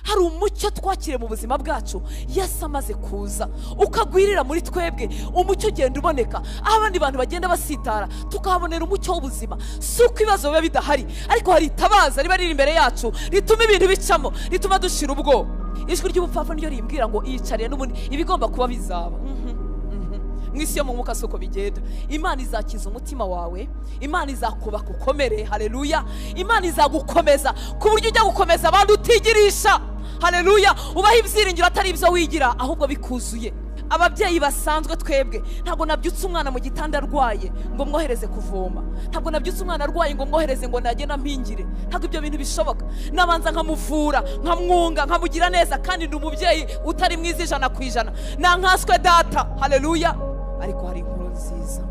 Hari umucyo twakire mu buzima bwacu Yesu amaze kuza ukagwirira muri twebwe, umucyo ugenda uboneka aho abandi bantu bagenda basitara, tukahabonera umucyo w'ubuzima. Si uko ibibazo biba bidahari, ariko hari itabaza riba riri imbere yacu rituma ibintu bicamo, rituma dushira ubwoba. Ijwi ry'ubupfapfa niryo rimbwira ngo iyicariye n'ubundi ibigomba kuba bizaba. Mu isi yo mu mwuka si uko bigenda. Imana izakiza umutima wawe, Imana izakubaka ukomere. Haleluya. Imana izagukomeza ku buryo ujya gukomeza abandi utigirisha. Haleluya. Ubaha ibyiringiro atari ibyo wigira, ahubwo bikuzuye. Ababyeyi basanzwe twebwe, ntabwo nabyutse umwana mu gitanda arwaye ngo mwohereze kuvoma, ntabwo nabyutse umwana arwaye ngo mwohereze ngo nagenda mpingire, ntabwo ibyo bintu bishoboka. Nabanza nkamuvura, nkamwunga, nkamugira neza, kandi ndi umubyeyi utari mwiza 100%, nankaswe data. Haleluya. Ariko hari inkuru nziza,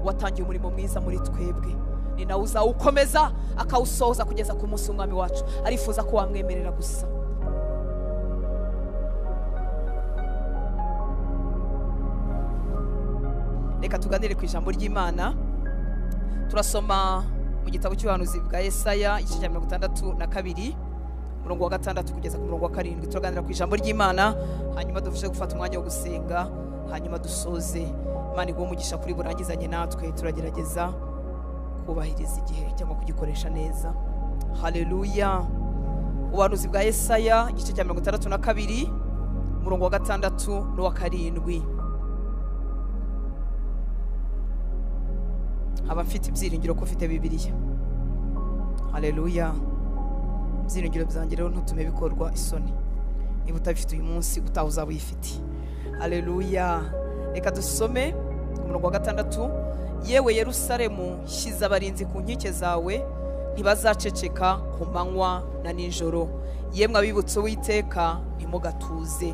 watangiye umurimo mwiza muri twebwe ni nawe uzawukomeza akawusohoza kugeza ku munsi w'umwami wacu. Arifuza ko wamwemerera gusa. Reka tuganire ku ijambo ry'Imana. Turasoma mu gitabo cy'ubuhanuzi bwa Yesaya igice cya 62 umurongo wa 6 kugeza ku murongo wa 7. Turaganira ku ijambo ry'Imana, hanyuma dufashe gufata umwanya wo gusenga, hanyuma dusoze. Imana iguhe umugisha kuri burangizanye natwe. Turagerageza kubahiriza igihe cyangwa kugikoresha neza. Haleluya. Ubuhanuzi bwa Yesaya igice cya 62 umurongo wa 6 n'uwa 7. Aba mfite ibyiringiro ko ufite Bibiliya. Haleluya. Ibyiringiro byanjye rero ntutume bikorwa isoni. Niba utabifite uyu munsi, utaha uzaba uyifite. Haleluya. Reka dusome umurongo wa 6. Yewe Yerusalemu, shyize abarinzi ku nkike zawe, ntibazaceceka ku manywa na nijoro. Yemwe abibutse Uwiteka, ntimugatuze.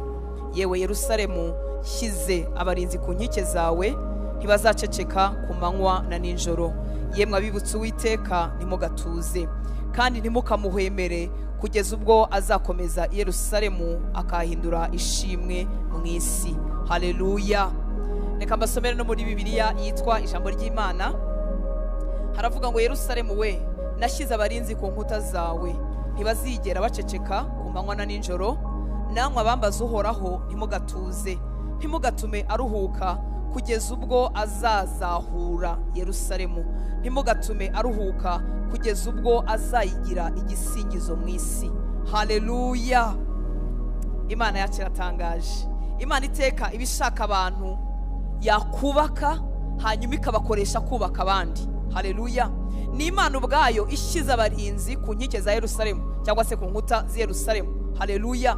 Yewe Yerusalemu, shyize abarinzi ku nkike zawe, ntibazaceceka ku manywa na nijoro. Yemwe abibutse Uwiteka, ntimugatuze, kandi ntimukamuhwemere kugeza ubwo azakomeza Yerusalemu akahindura ishimwe mu isi. Haleluya. Reka mbasomere no muri Bibiliya yitwa ijambo ry'Imana. Haravuga ngo Yerusalemu we, nashyize abarinzi ku nkuta zawe, ntibazigera baceceka ku manywa na nijoro. Namwe abambaza Uhoraho, ntimugatuze, ntimugatume aruhuka kugeza ubwo azazahura Yerusalemu, ntimugatume aruhuka kugeza ubwo azayigira igisingizo mu isi. Haleluya. Imana yacu iratangaje. Imana iteka ibishaka abantu yakubaka, hanyuma ikabakoresha kubaka abandi. Haleluya. Ni Imana ubwayo ishyize abarinzi ku nkike za Yerusalemu cyangwa se ku nkuta z'i Yerusalemu. Haleluya.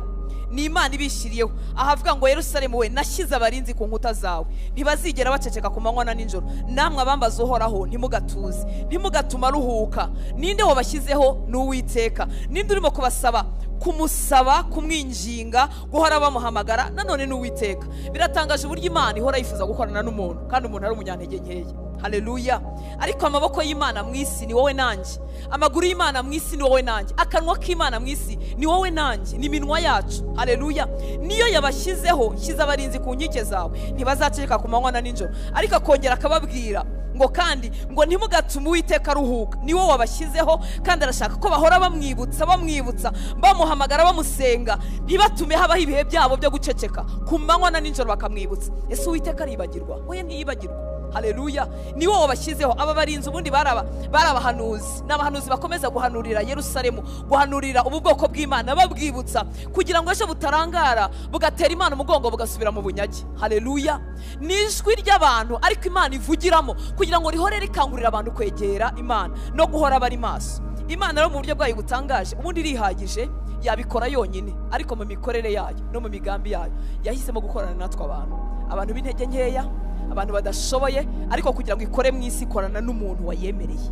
Ni Imana ibishyiriyeho. Ahavuga ngo Yerusalemu we, nashyize abarinzi ku nkuta zawe, ntibazigera baceceka ku manywa na nijoro. Namwe abambaza Uhoraho, ntimugatuze, ntimugatuma aruhuka. Ninde wabashyizeho? Ni Uwiteka. Ninde urimo kubasaba? Kumusaba, kumwinginga, guhora bamuhamagara, nanone ni Uwiteka. Biratangaje uburyo Imana ihora yifuza gukorana n'umuntu, kandi umuntu ari umunyantege nkeya. Haleluya. Ariko amaboko y'Imana mu isi ni wowe nanjye, amaguru y'Imana mu isi ni wowe nanjye, akanwa k'Imana mu isi ni wowe nanjye, ni iminwa yacu. Haleluya. Niyo yabashyizeho, shyize abarinzi ku nkike zawe, ntibazaceceka ku manywa na nijoro. Ariko akongera akababwira ngo kandi ngo ntimugatume Uwiteka aruhuka. Ni wowe wabashyizeho, kandi arashaka ko bahora bamwibutsa, bamwibutsa, bamuhamagara, bamusenga, ntibatume habaho ibihe byabo byo guceceka ku manywa na nijoro bakamwibutsa. Ese Uwiteka aribagirwa? Oya, ntiyibagirwa. Haleluya. Ni wowe wabashyizeho. Aba barinzi ubundi bari abahanuzi. Ni abahanuzi bakomeza guhanurira Yerusalemu, guhanurira ubu bwoko bw'Imana, babwibutsa kugira ngo ejo butarangara bugatera Imana umugongo bugasubira mu bunyage. Haleluya. Ni ijwi ry'abantu ariko Imana ivugiramo kugira ngo rihore rikangurira abantu kwegera Imana no guhora bari maso. Imana rero mu buryo bwayo butangaje, ubundi irihagije, yabikora yonyine, ariko mu mikorere yayo no mu migambi yayo yahisemo gukorana natwe abantu, abantu b'intege nkeya, abantu badashoboye, ariko kugira ngo ikore mu isi ikorana n'umuntu wayemereye.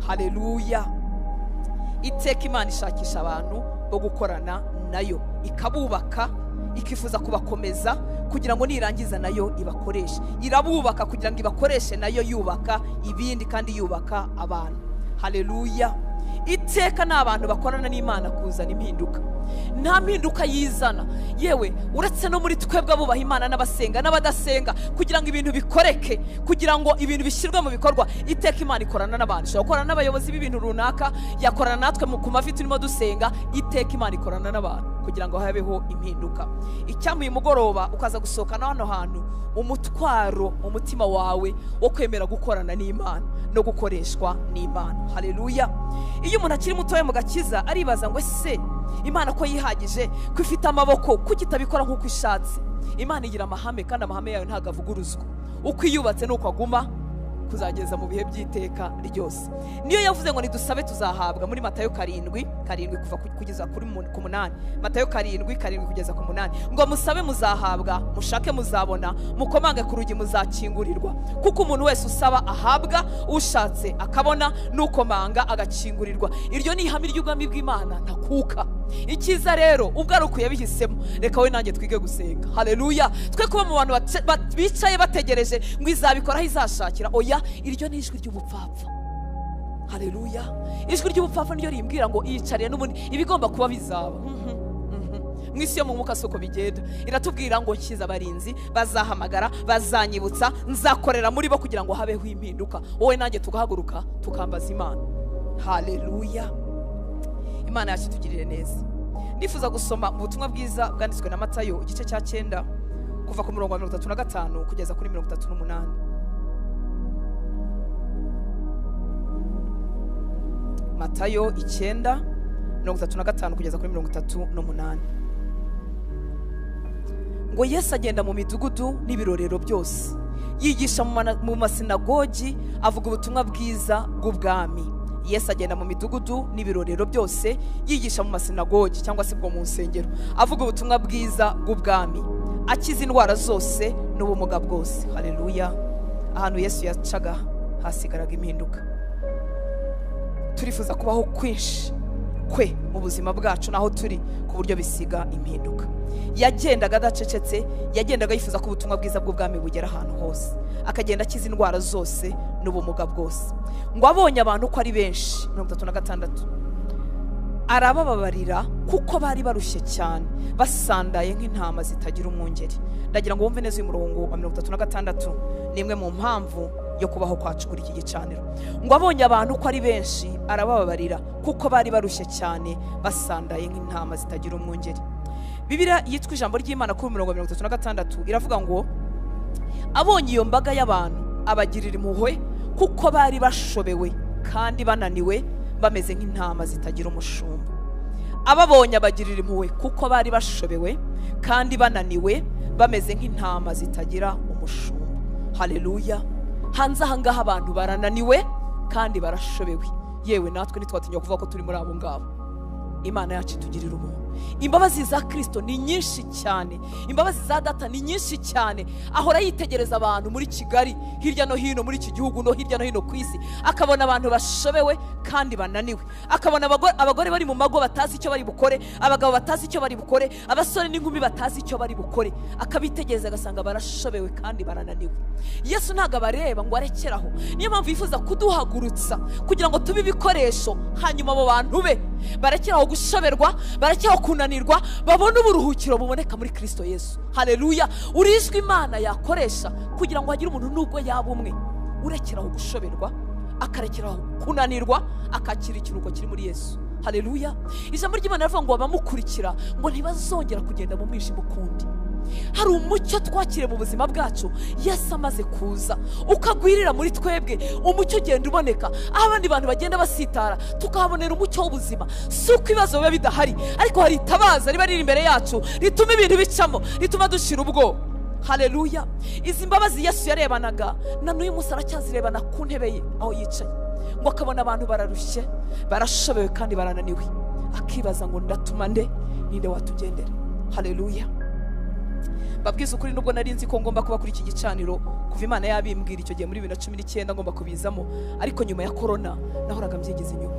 Haleluya. Iteka Imana ishakisha abantu bo gukorana nayo, ikabubaka, ikifuza kubakomeza kugira ngo nirangiza nayo ibakoreshe. Irabubaka kugira ngo ibakoreshe nayo yubaka ibindi kandi yubaka abantu. Haleluya. Iteka ni abantu bakorana n'Imana kuzana impinduka. Nta mpinduka yizana, yewe uretse no muri twebwe abubaha Imana n'abasenga n'abadasenga, kugira ngo ibintu bikoreke, kugira ngo ibintu bishyirwe mu bikorwa. Iteka Imana ikorana n'abantu. Ishobora gukorana n'abayobozi b'ibintu runaka, yakorana natwe ku mavi turimo dusenga. Iteka Imana ikorana n'abantu. kugira ngo habeho impinduka. Icyampa uyu mugoroba ukaza gusohokana hano hantu umutwaro mu mutima wawe wo kwemera gukorana n'Imana no gukoreshwa n'Imana. Haleluya. Iyo umuntu akiri mutoya mu gakiza aribaza ngo ese Imana ko yihagije, ko ifite amaboko, kuki itabikora nk'uko ishatse? Imana igira amahame, kandi amahame yayo ntabwo avuguruzwa. Uko iyubatse nuko aguma kuzageza mu bihe by'iteka ryose. Niyo yavuze ngo nidusabe tuzahabwa muri Matayo 7:7 kuva kugeza kuri 8. Matayo 7:7 kugeza ku 8, ngo musabe muzahabwa, mushake muzabona, mukomange ku rugi muzakingurirwa, kuko umuntu wese usaba ahabwa, ushatse akabona, nukomanga agakingurirwa. Iryo ni ihame ry'ubwami bw'Imana ntakuka. Icyiza rero ubwo ari uko yabihisemo, reka we nanjye twige gusenga. Haleluya. Twe kuba mu bantu bicaye bategereje ngo izabikora aho izashakira, oya, iryo ni ijwi ry'ubupfapfa. Haleluya. Ijwi ry'ubupfapfa niryo rimbwira ngo yicariye n'ubundi ibigomba kuba bizaba. Mu isi yo mu mwuka soko bigenda. Iratubwira ngo nshyize abarinzi bazahamagara, bazanyibutsa, nzakorera muri bo kugira ngo habeho impinduka. Wowe nanjye tugahaguruka tukambaza Imana. Haleluya. Imana yacu itugirire neza. Nifuza gusoma ubutumwa bwiza bwanditswe na Matayo igice cya 9 kuva ku murongo wa 35 kugeza kuri 38. Matayo 9:35 kugeza kuri 38. Ngo Yesu agenda mu midugudu n'ibirorero byose, yigisha mu masinagogi, avuga ubutumwa bwiza bw'ubwami. Yesu agenda mu midugudu n'ibirorero byose, yigisha mu masinagogi cyangwa se bwo mu nsengero, avuga ubutumwa bwiza bw'ubwami, akiza indwara zose n'ubumuga bwose. Haleluya. Ahantu Yesu yacaga hasigaraga impinduka. Turifuza kubaho kwinshi kwe mu buzima bwacu naho turi, ku buryo bisiga impinduka. Yagendaga adacecetse, yagendaga yifuza ko ubutumwa bwiza bw'ubwami bugera ahantu hose, akagenda akiza indwara zose n'ubumuga bwose. Ngo abonye abantu ko ari benshi, 36, arabababarira kuko bari barushye cyane, basandaye nk'intama zitagira umwungeri. Ndagira ngo wumve neza uyu murongo wa 36, ni imwe mu mpamvu yo kubaho kwacu kuri iki gicaniro. Ngo abonye abantu ko ari benshi, arabababarira kuko bari barushye cyane, basandaye nk'intama zitagira umwungeri. Bibiliya yitwa ijambo ry'Imana kuri 36 iravuga ngo abonye iyo mbaga y'abantu abagirira impuhwe kuko bari bashobewe kandi bananiwe, bameze nk'intama zitagira umushumba. Ababonye abagirira impuhwe kuko bari bashobewe kandi bananiwe, bameze nk'intama zitagira umushumba. Haleluya. Hanze aha ngaha abantu barananiwe kandi barashobewe. Yewe natwe ntitwatinya kuvuga ko turi muri abo ngabo. Imana yacu itugirira ubuntu. Imbabazi za Kristo ni nyinshi cyane, imbabazi za Data ni nyinshi cyane. Ahora yitegereza abantu muri Kigali, hirya no hino muri iki gihugu no hirya no hino ku isi, akabona abantu bashobewe kandi bananiwe, akabona abagore bari mu mago batazi icyo bari bukore, abagabo batazi icyo bari bukore, abasore n'inkumi batazi icyo bari bukore, akabitegereza agasanga barashobewe kandi barananiwe. Yesu ntabwo abareba ngo arekeraho. Niyo mpamvu yifuza kuduhagurutsa kugira ngo tube ibikoresho, hanyuma abo bantu be barekeraho gushoberwa, barekeraho kunanirwa, babone uburuhukiro buboneka muri Kristo Yesu. Haleluya. Urizwi Imana yakoresha kugira ngo hagire umuntu nubwo yaba umwe urekeraho gushoberwa, akarekeraho kunanirwa, akakira ikiruhuko kiri muri Yesu. Haleluya. Ijambo ry'Imana rivuga ngo abamukurikira ngo ntibazongera kugenda mu mwijima ukundi. Hari umucyo twakire mu buzima bwacu Yesu amaze kuza, ukagwirira muri twebwe, umucyo ugenda uboneka, aho abandi bantu bagenda basitara tukahabonera umucyo w'ubuzima. Si uko ibibazo biba bidahari, ariko hari itabaza riba riri imbere yacu rituma ibintu bicamo, rituma dushira ubwoba. Haleluya. Izi mbabazi Yesu yarebanaga na n'uyu munsi aracyazirebana ku ntebe ye aho yicaye, ngo akabona abantu bararushye, barashobewe kandi barananiwe, akibaza ngo ndatuma nde, ninde watugendera? Haleluya. Babwiza ukuri, nubwo nari nzi ko ngomba kuba kuri iki gicaniro kuva Imana yabimbwira icyo gihe muri 2019 ngomba kubizamo, ariko nyuma ya corona nahoraga mbyigiza inyuma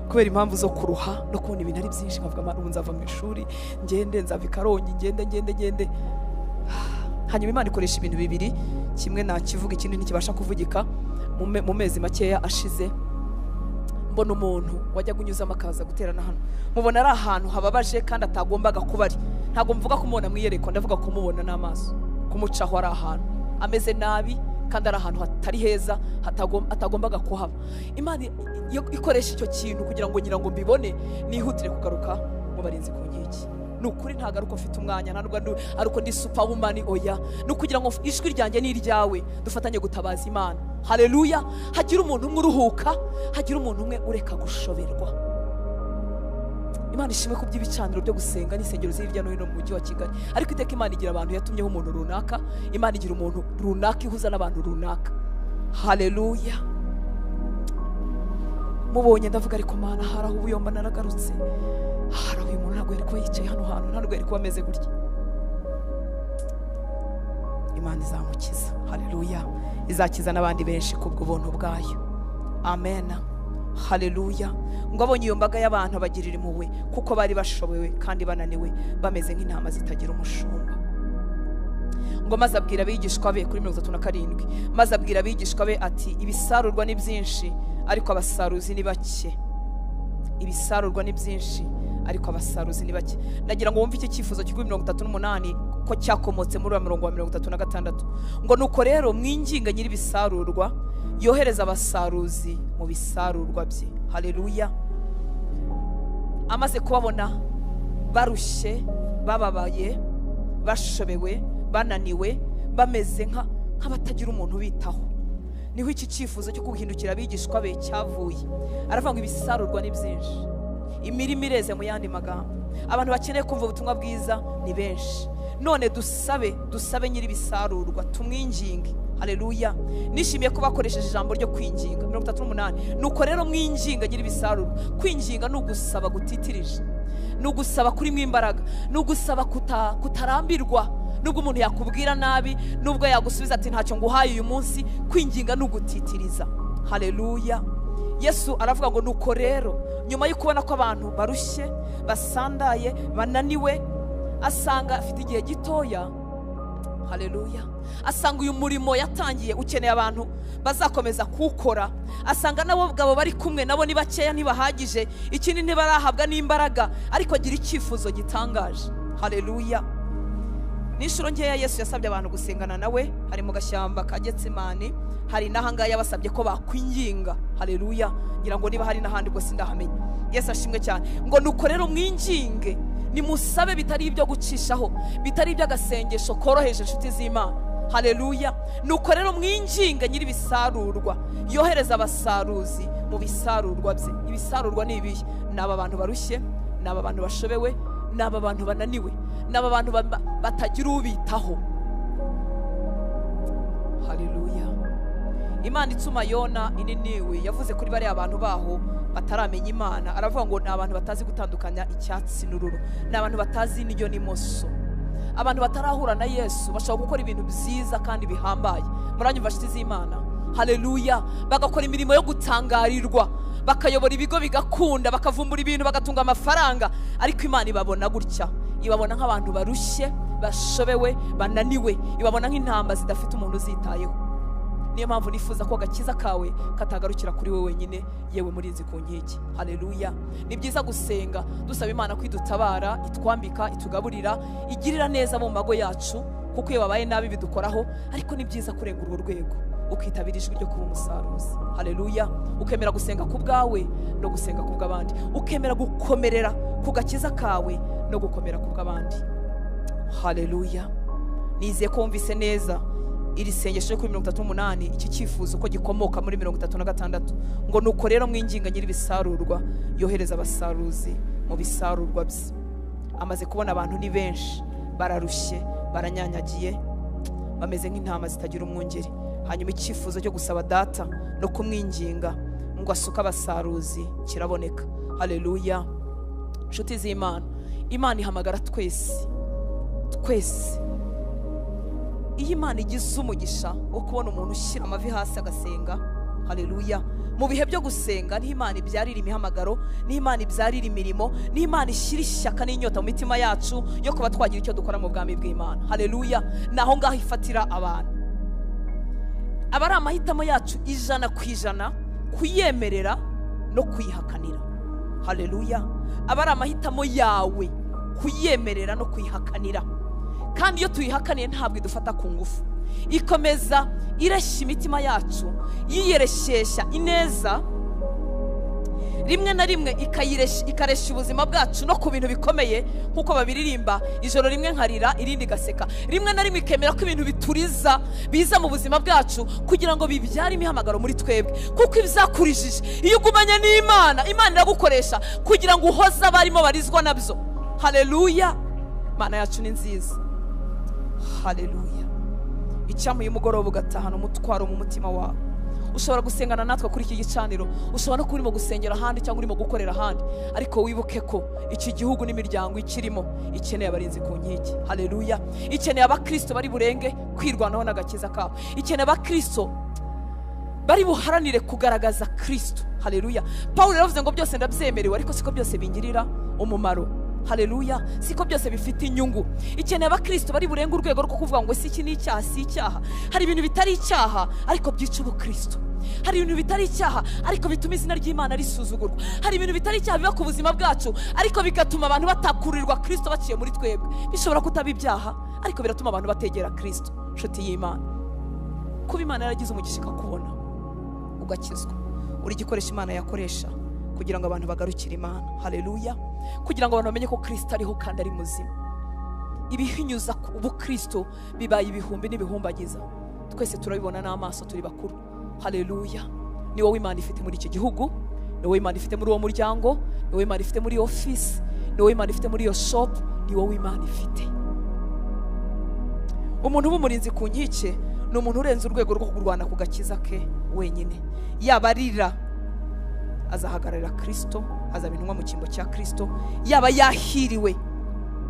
kubera impamvu zo kuruha no kubona ibintu ari byinshi, nkavuga Imana ubu nzava mu ishuri ngende, nzava i Karongi ngende ngende ngende. Hanyuma Imana ikoresha ibintu bibiri, kimwe nakivuga ikindi ntikibasha kuvugika. Mu mezi makeya ashize mbona umuntu wajyaga unyuzamo akaza guterana hano, mubona ari ahantu hababaje kandi atagombaga kuba ari. Ntabwo mvuga kumubona mu iyerekwa, ndavuga kumubona n'amaso, kumucaho ari ahantu ameze nabi kandi ari ahantu hatari heza, hatagombaga kuhaba. Imana ikoresha icyo kintu kugira ngo ngira ngo mbibone, nihutire kugaruka mu barinzi ku nkike. Ni ukuri ntabwo ari uko mfite umwanya, nta nubwo ari uko ndi superwoman, oya, ni ukugira ngo ijwi ryanjye ni iryawe, dufatanye gutabaza Imana. Haleluya. Hagira umuntu umwe uruhuka, hagira umuntu umwe ureka gushoberwa. Imana ishimwe ku by'ibicaniro byo gusenga n'insengero ziri hirya no hino mu mujyi wa Kigali, ariko iteka Imana igira abantu yatumyeho umuntu runaka, Imana igira umuntu runaka ihuza n'abantu runaka. Haleluya. Mubonye ndavuga, ariko Mana, hari aho ubuyomba naragarutse, hari aho uyu muntu ntabwo yari kuba yicaye hano hantu, ntabwo yari kuba ameze gutya. Imana izamukiza. Haleluya. Izakiza n'abandi benshi kubw'ubuntu bwayo. Amen. Haleluya. Ngo abonye iyo mbaga y'abantu abagirira impuhwe, kuko bari bashobewe kandi bananiwe, bameze nk'intama zitagira umushumba. Ngo maze abwira abigishwa be, kuri 37, maze abwira abigishwa be ati, ibisarurwa ni byinshi ariko abasaruzi ni bake. Ibisarurwa ni byinshi ariko abasaruzi ni bake. Nagira ngo wumve iki cyifuzo cyo kuri 38 ko cyakomotse muri wa murongo wa 36. Ngo nuko rero mwinginga nyiri ibisarurwa yohereza abasaruzi mu bisarurwa bye. Haleluya. Amaze kubabona barushye, bababaye, bashobewe, bananiwe, bameze nk'abatagira umuntu ubitaho, niho iki cyifuzo cyo guhindukira abigishwa be cyavuye. Aravuga ngo ibisarurwa ni byinshi, imirimo ireze. Mu yandi magambo, abantu bakeneye kumva ubutumwa bwiza ni benshi. None dusabe nyiri ibisarurwa, tumwinginge. Haleluya. Nishimiye ko bakoresheje ijambo ryo kwinginga. 38, nuko rero mwinginga nyiri ibisarurwa. Kwinginga ni ugusaba gutitirije, ni ugusaba kuri mwimbaraga, ni ugusaba kutarambirwa. Nubwo umuntu yakubwira nabi, nubwo yagusubiza ati ntacyo nguhaye uyu munsi, kwinginga ni ugutitiriza. Haleluya. Yesu aravuga ngo nuko rero nyuma yo kubona ko abantu barushye, basandaye, bananiwe, asanga afite igihe gitoya. Haleluya. Asanga uyu murimo yatangiye ukeneye abantu bazakomeza kuwukora. Asanga nabo ubwabo bari kumwe nabo ni bakeya, ntibahagije, ikindi ntibarahabwa n'imbaraga, ariko agira icyifuzo gitangaje. Haleluya. N'inshuro nkeya Yesu yasabye abantu gusengana nawe, hari mu gashyamba ka Getsemani, hari n'ahangaha yabasabye ko bakwinginga. Haleluya. Ngira ngo niba hari n'ahandi ubwo sindahamenya. Yesu ashimwe cyane. Ngo nuko rero mwinginge, nimusabe bitari ibyo gucishaho, bitari iby'agasengesho koroheje, inshuti z'Imana. Haleluya. Nuko rero mwinginge nyiri ibisarurwa yohereza abasaruzi mu bisarurwa bye. Ibisarurwa ni ibihe? Ni aba bantu barushye, ni aba bantu bashobewe, ni aba bantu bananiwe, ni aba bantu batagira ubitaho. Haleluya. Imana ituma Yona ininiwe yavuze kuri bariya abantu baho bataramenya Imana, aravuga ngo ni abantu batazi gutandukanya icyatsi n'ururo, ni abantu batazi n'iryo n'imoso, abantu batarahura na Yesu bashobora gukora ibintu byiza kandi bihambaye. Muranyumva nshuti z'Imana? Haleluya. Bagakora imirimo yo gutangarirwa, bakayobora ibigo bigakunda, bakavumbura ibintu, bagatunga amafaranga, ariko Imana ibabona gutya, ibabona nk'abantu barushye, bashobewe, bananiwe, ibabona nk'intama zidafite umuntu uzitayeho. Niyo mpamvu nifuza ko agakiza kawe katagarukira kuri wowe wenyine, yewe murinzi ku nkike. Haleluya. Ni byiza gusenga dusaba Imana kwidutabara, itwambika, itugaburira, igirira neza mu mago yacu, kuko iyo babaye nabi bidukoraho, ariko ni byiza kurenga urwo rwego ukitabira ijwi ryo kuba umusaruzi. Haleluya. Ukemera gusenga ku bwawe no gusenga ku bw'abandi, ukemera gukomerera ku gakiza kawe no gukomera ku bw'abandi. Haleluya. Nizeye ko wumvise neza iri sengesho kuri 38, iki cyifuzo ko gikomoka muri 36. Ngo nuko rero mwinginga nyiri ibisarurwa yohereza abasaruzi mu bisarurwa bye. Amaze kubona abantu ni benshi, bararushye, baranyanyagiye, bameze nk'intama zitagira umwungeri. Hanyuma icyifuzo cyo gusaba data no kumwinginga ngo asuke abasaruzi kiraboneka. Haleluya. Nshuti z'Imana, Imana ihamagara twese, twese. Iyo Imana igize umugisha wo kubona umuntu ushyira amavi hasi agasenga, haleluya, mu bihe byo gusenga niho Imana ibyarira imihamagaro, niho Imana ibyarira imirimo, niho Imana ishyira ishyaka n'inyota mu mitima yacu yo kuba twagira icyo dukora mu bwami bw'Imana. Haleluya. Naho ngaho ifatira abantu. Aba ari amahitamo yacu 100% kuyemerera no kuyihakanira. Haleluya. Aba ari amahitamo yawe kuyemerera no kuyihakanira. Kandi iyo tuyihakaniye ntabwo idufata ku ngufu. Ikomeza ireshya imitima yacu, yiyereshyeshya ineza, rimwe na rimwe ikareshya ubuzima bwacu no ku bintu bikomeye, nk'uko babiririmba, ijoro rimwe nkarira irindi gaseka. Rimwe na rimwe ikemera ko ibintu bituriza biza mu buzima bwacu kugira ngo bibyare imihamagaro muri twebwe, kuko ibizakurijije iyo ugumanye n'Imana, Imana iragukoresha kugira ngo uhoze abarimo barizwa nabyo. Haleluya, Imana yacu ni nziza. Haleluya. Icyampa uyu mugoroba ugatahana umutwaro mu mutima wawe. Ushobora gusengana natwe kuri iki gicaniro, ushobora no kuba urimo gusengera ahandi cyangwa urimo gukorera ahandi, ariko wibuke ko iki gihugu n'imiryango ikirimo ikeneye abarinzi ku nkike. Haleluya. Ikeneye abakristo bari burenge kwirwanaho n'agakiza kabo, ikeneye abakristo bari buharanire kugaragaza Kristo. Haleluya. Pawulo yaravuze ngo byose ndabyemerewe, ariko siko byose bingirira umumaro. Haleluya. Siko byose bifite inyungu. Ikeneye abakristo bari burenga urwego rwo kuvuga ngo si iki ni icyaha, si icyaha. Hari ibintu bitari icyaha ariko byica ubukristo. Hari ibintu bitari icyaha ariko bituma izina ry'Imana risuzugurwa. Hari ibintu bitari icyaha biba ku buzima bwacu ariko bigatuma abantu batakurirwa Kristo baciye muri twebwe. Bishobora kutaba ibyaha ariko biratuma abantu bategera Kristo. Nshuti y'Imana, kuba Imana yaragize umugisha ikakubona ugakizwa, uri igikoresho Imana yakoresha kugira ngo abantu bagarukire Imana. Haleluya. Kugira ngo abantu bamenye ko Kristo ariho kandi ari muzima. Ibihinyuza ubukristo bibaye ibihumbi n'ibihumbagiza, twese turabibona n'amaso, turi bakuru. Haleluya. Ni wowe Imana ifite muri iki gihugu, ni wowe Imana ifite muri uwo muryango, ni wowe Imana ifite muri iyo office, ni wowe Imana ifite muri iyo shop, ni wowe Imana ifite. Umuntu uba umurinzi ku nkike ni umuntu urenze urwego rwo kurwana ku gakiza ke wenyine. Yaba arira azahagararira Kristo, azaba intumwa mu cyimbo cya Kristo. Yaba yahiriwe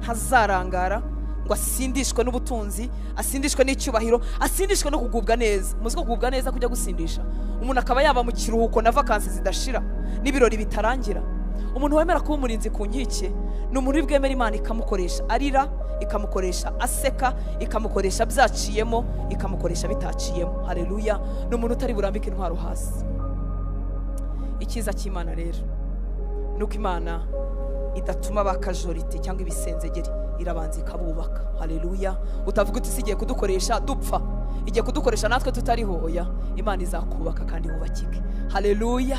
ntazarangara ngo asindishwe n'ubutunzi, asindishwe n'icyubahiro, asindishwe no kugubwa neza. Muzi ko kugubwa neza kujya gusindisha umuntu akaba yaba mu kiruhuko na vakansi zidashira n'ibirori bitarangira. Umuntu wemera kuba umurinzi ku nkike ni umuntu uri bwemera Imana ikamukoresha arira, ikamukoresha aseka, ikamukoresha byaciyemo, ikamukoresha bitaciyemo. Haleluya. Ni umuntu utari burambike intwaro hasi. Icyiza cy'Imana rero nuko Imana idatuma bakajorite cyangwa ibisenzegeri, irabanza ikabubaka. Haleluya. Utavuga uti si igiye kudukoresha dupfa, igiye kudukoresha natwe tutariho. Oya, Imana izakubaka kandi wubakike. Haleluya.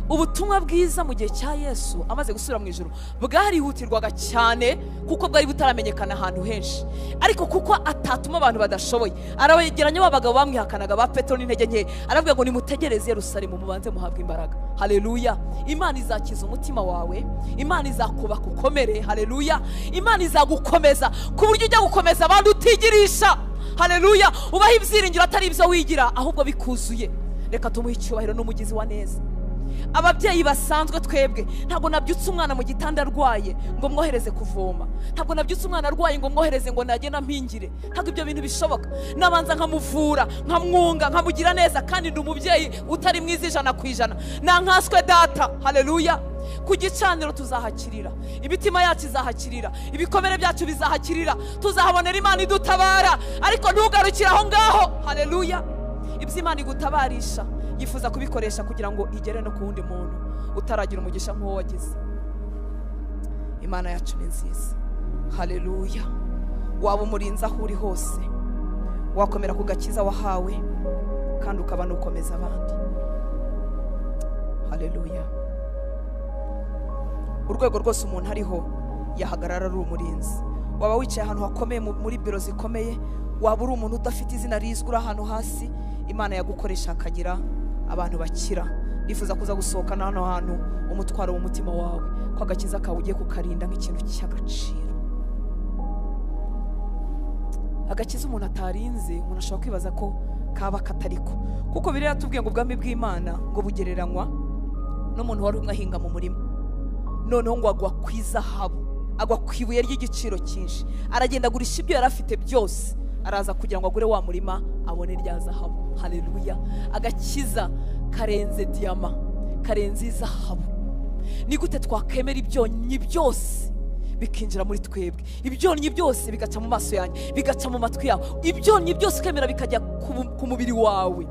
Ubutumwa bwiza mu gihe cya Yesu amaze gusubira mu ijuru bwarihutirwaga cyane, kuko bwari butaramenyekana ahantu henshi, ariko kuko atatuma abantu badashoboye, arabegeranya b'abagabo bamwihakanaga ba Petero n'intege nke, aravuga ngo nimutegereze Yerusalemu mubanze muhabwe imbaraga. Haleluya. Imana izakiza umutima wawe, Imana izakubaka ukomere. Haleluya. Imana izagukomeza ku buryo ujya gukomeza abandi utigirisha. Haleluya. Ubaha ibyiringiro atari ibyo wigira ahubwo bikuzuye. Reka tumuhe icyubahiro n'umugizi wa neza. Ababyeyi basanzwe twebwe, ntabwo nabyutse umwana mu gitanda arwaye ngo mwohereze kuvoma, ntabwo nabyutse umwana arwaye ngo mwohereze ngo nagenda mpingire, ntabwo ibyo bintu bishoboka. Nabanza nkamuvura, nkamwunga, nkamugira neza, kandi ndi umubyeyi utari mwiza 100%, nankaswe data. Haleluya. Ku gicaniro tuzahakirira, imitima yacu izahakirira, ibikomere byacu bizahakirira, tuzahabonera Imana idutabara. Ariko ntugarukire aho ngaho. Haleluya. Ibyo Imana igutabarisha yifuza kubikoresha kugira ngo igere no ku wundi muntu utaragira umugisha nk'uwo wagize. Imana yacu ni nziza. Haleluya. Waba umurinzi aho uri hose, wakomera ku gakiza wahawe kandi ukaba nukomeza abandi. Haleluya. Urwego rwose umuntu ariho yahagarara ari umurinzi. Waba wicaye ahantu hakomeye muri biro zikomeye, waba uri umuntu udafite izina rizwi uri ahantu hasi, Imana yagukoresha akagira abantu bakira. Nifuza kuza gusohokana hano hantu umutwaro w'umutima wawe, ko agakiza kawe ugiye kukarinda nk'ikintu cy'agaciro. Agakiza umuntu atarinze, umuntu ashobora kwibaza ko kaba katariko, kuko biriya tubwiye ngo ubwami bw'Imana ngo bugereranywa n'umuntu wari umwe ahinga mu murima, noneho ngo agwa ku izahabu, agwa ku ibuye ry'igiciro cyinshi, aragenda agurisha ibyo yari afite byose, araza kugira ngo agure wa murima abone rya zahabu. Haleluya. Agakiza karenze diyama, karenze izahabu. Ni gute twakemera ibyonnyi byose bikinjira muri twebwe, ibyonnyi byose bigaca mu maso yanjye, bigaca mu matwi yawe, ibyonnyi byose ukemera bikajya ku mubiri wawe?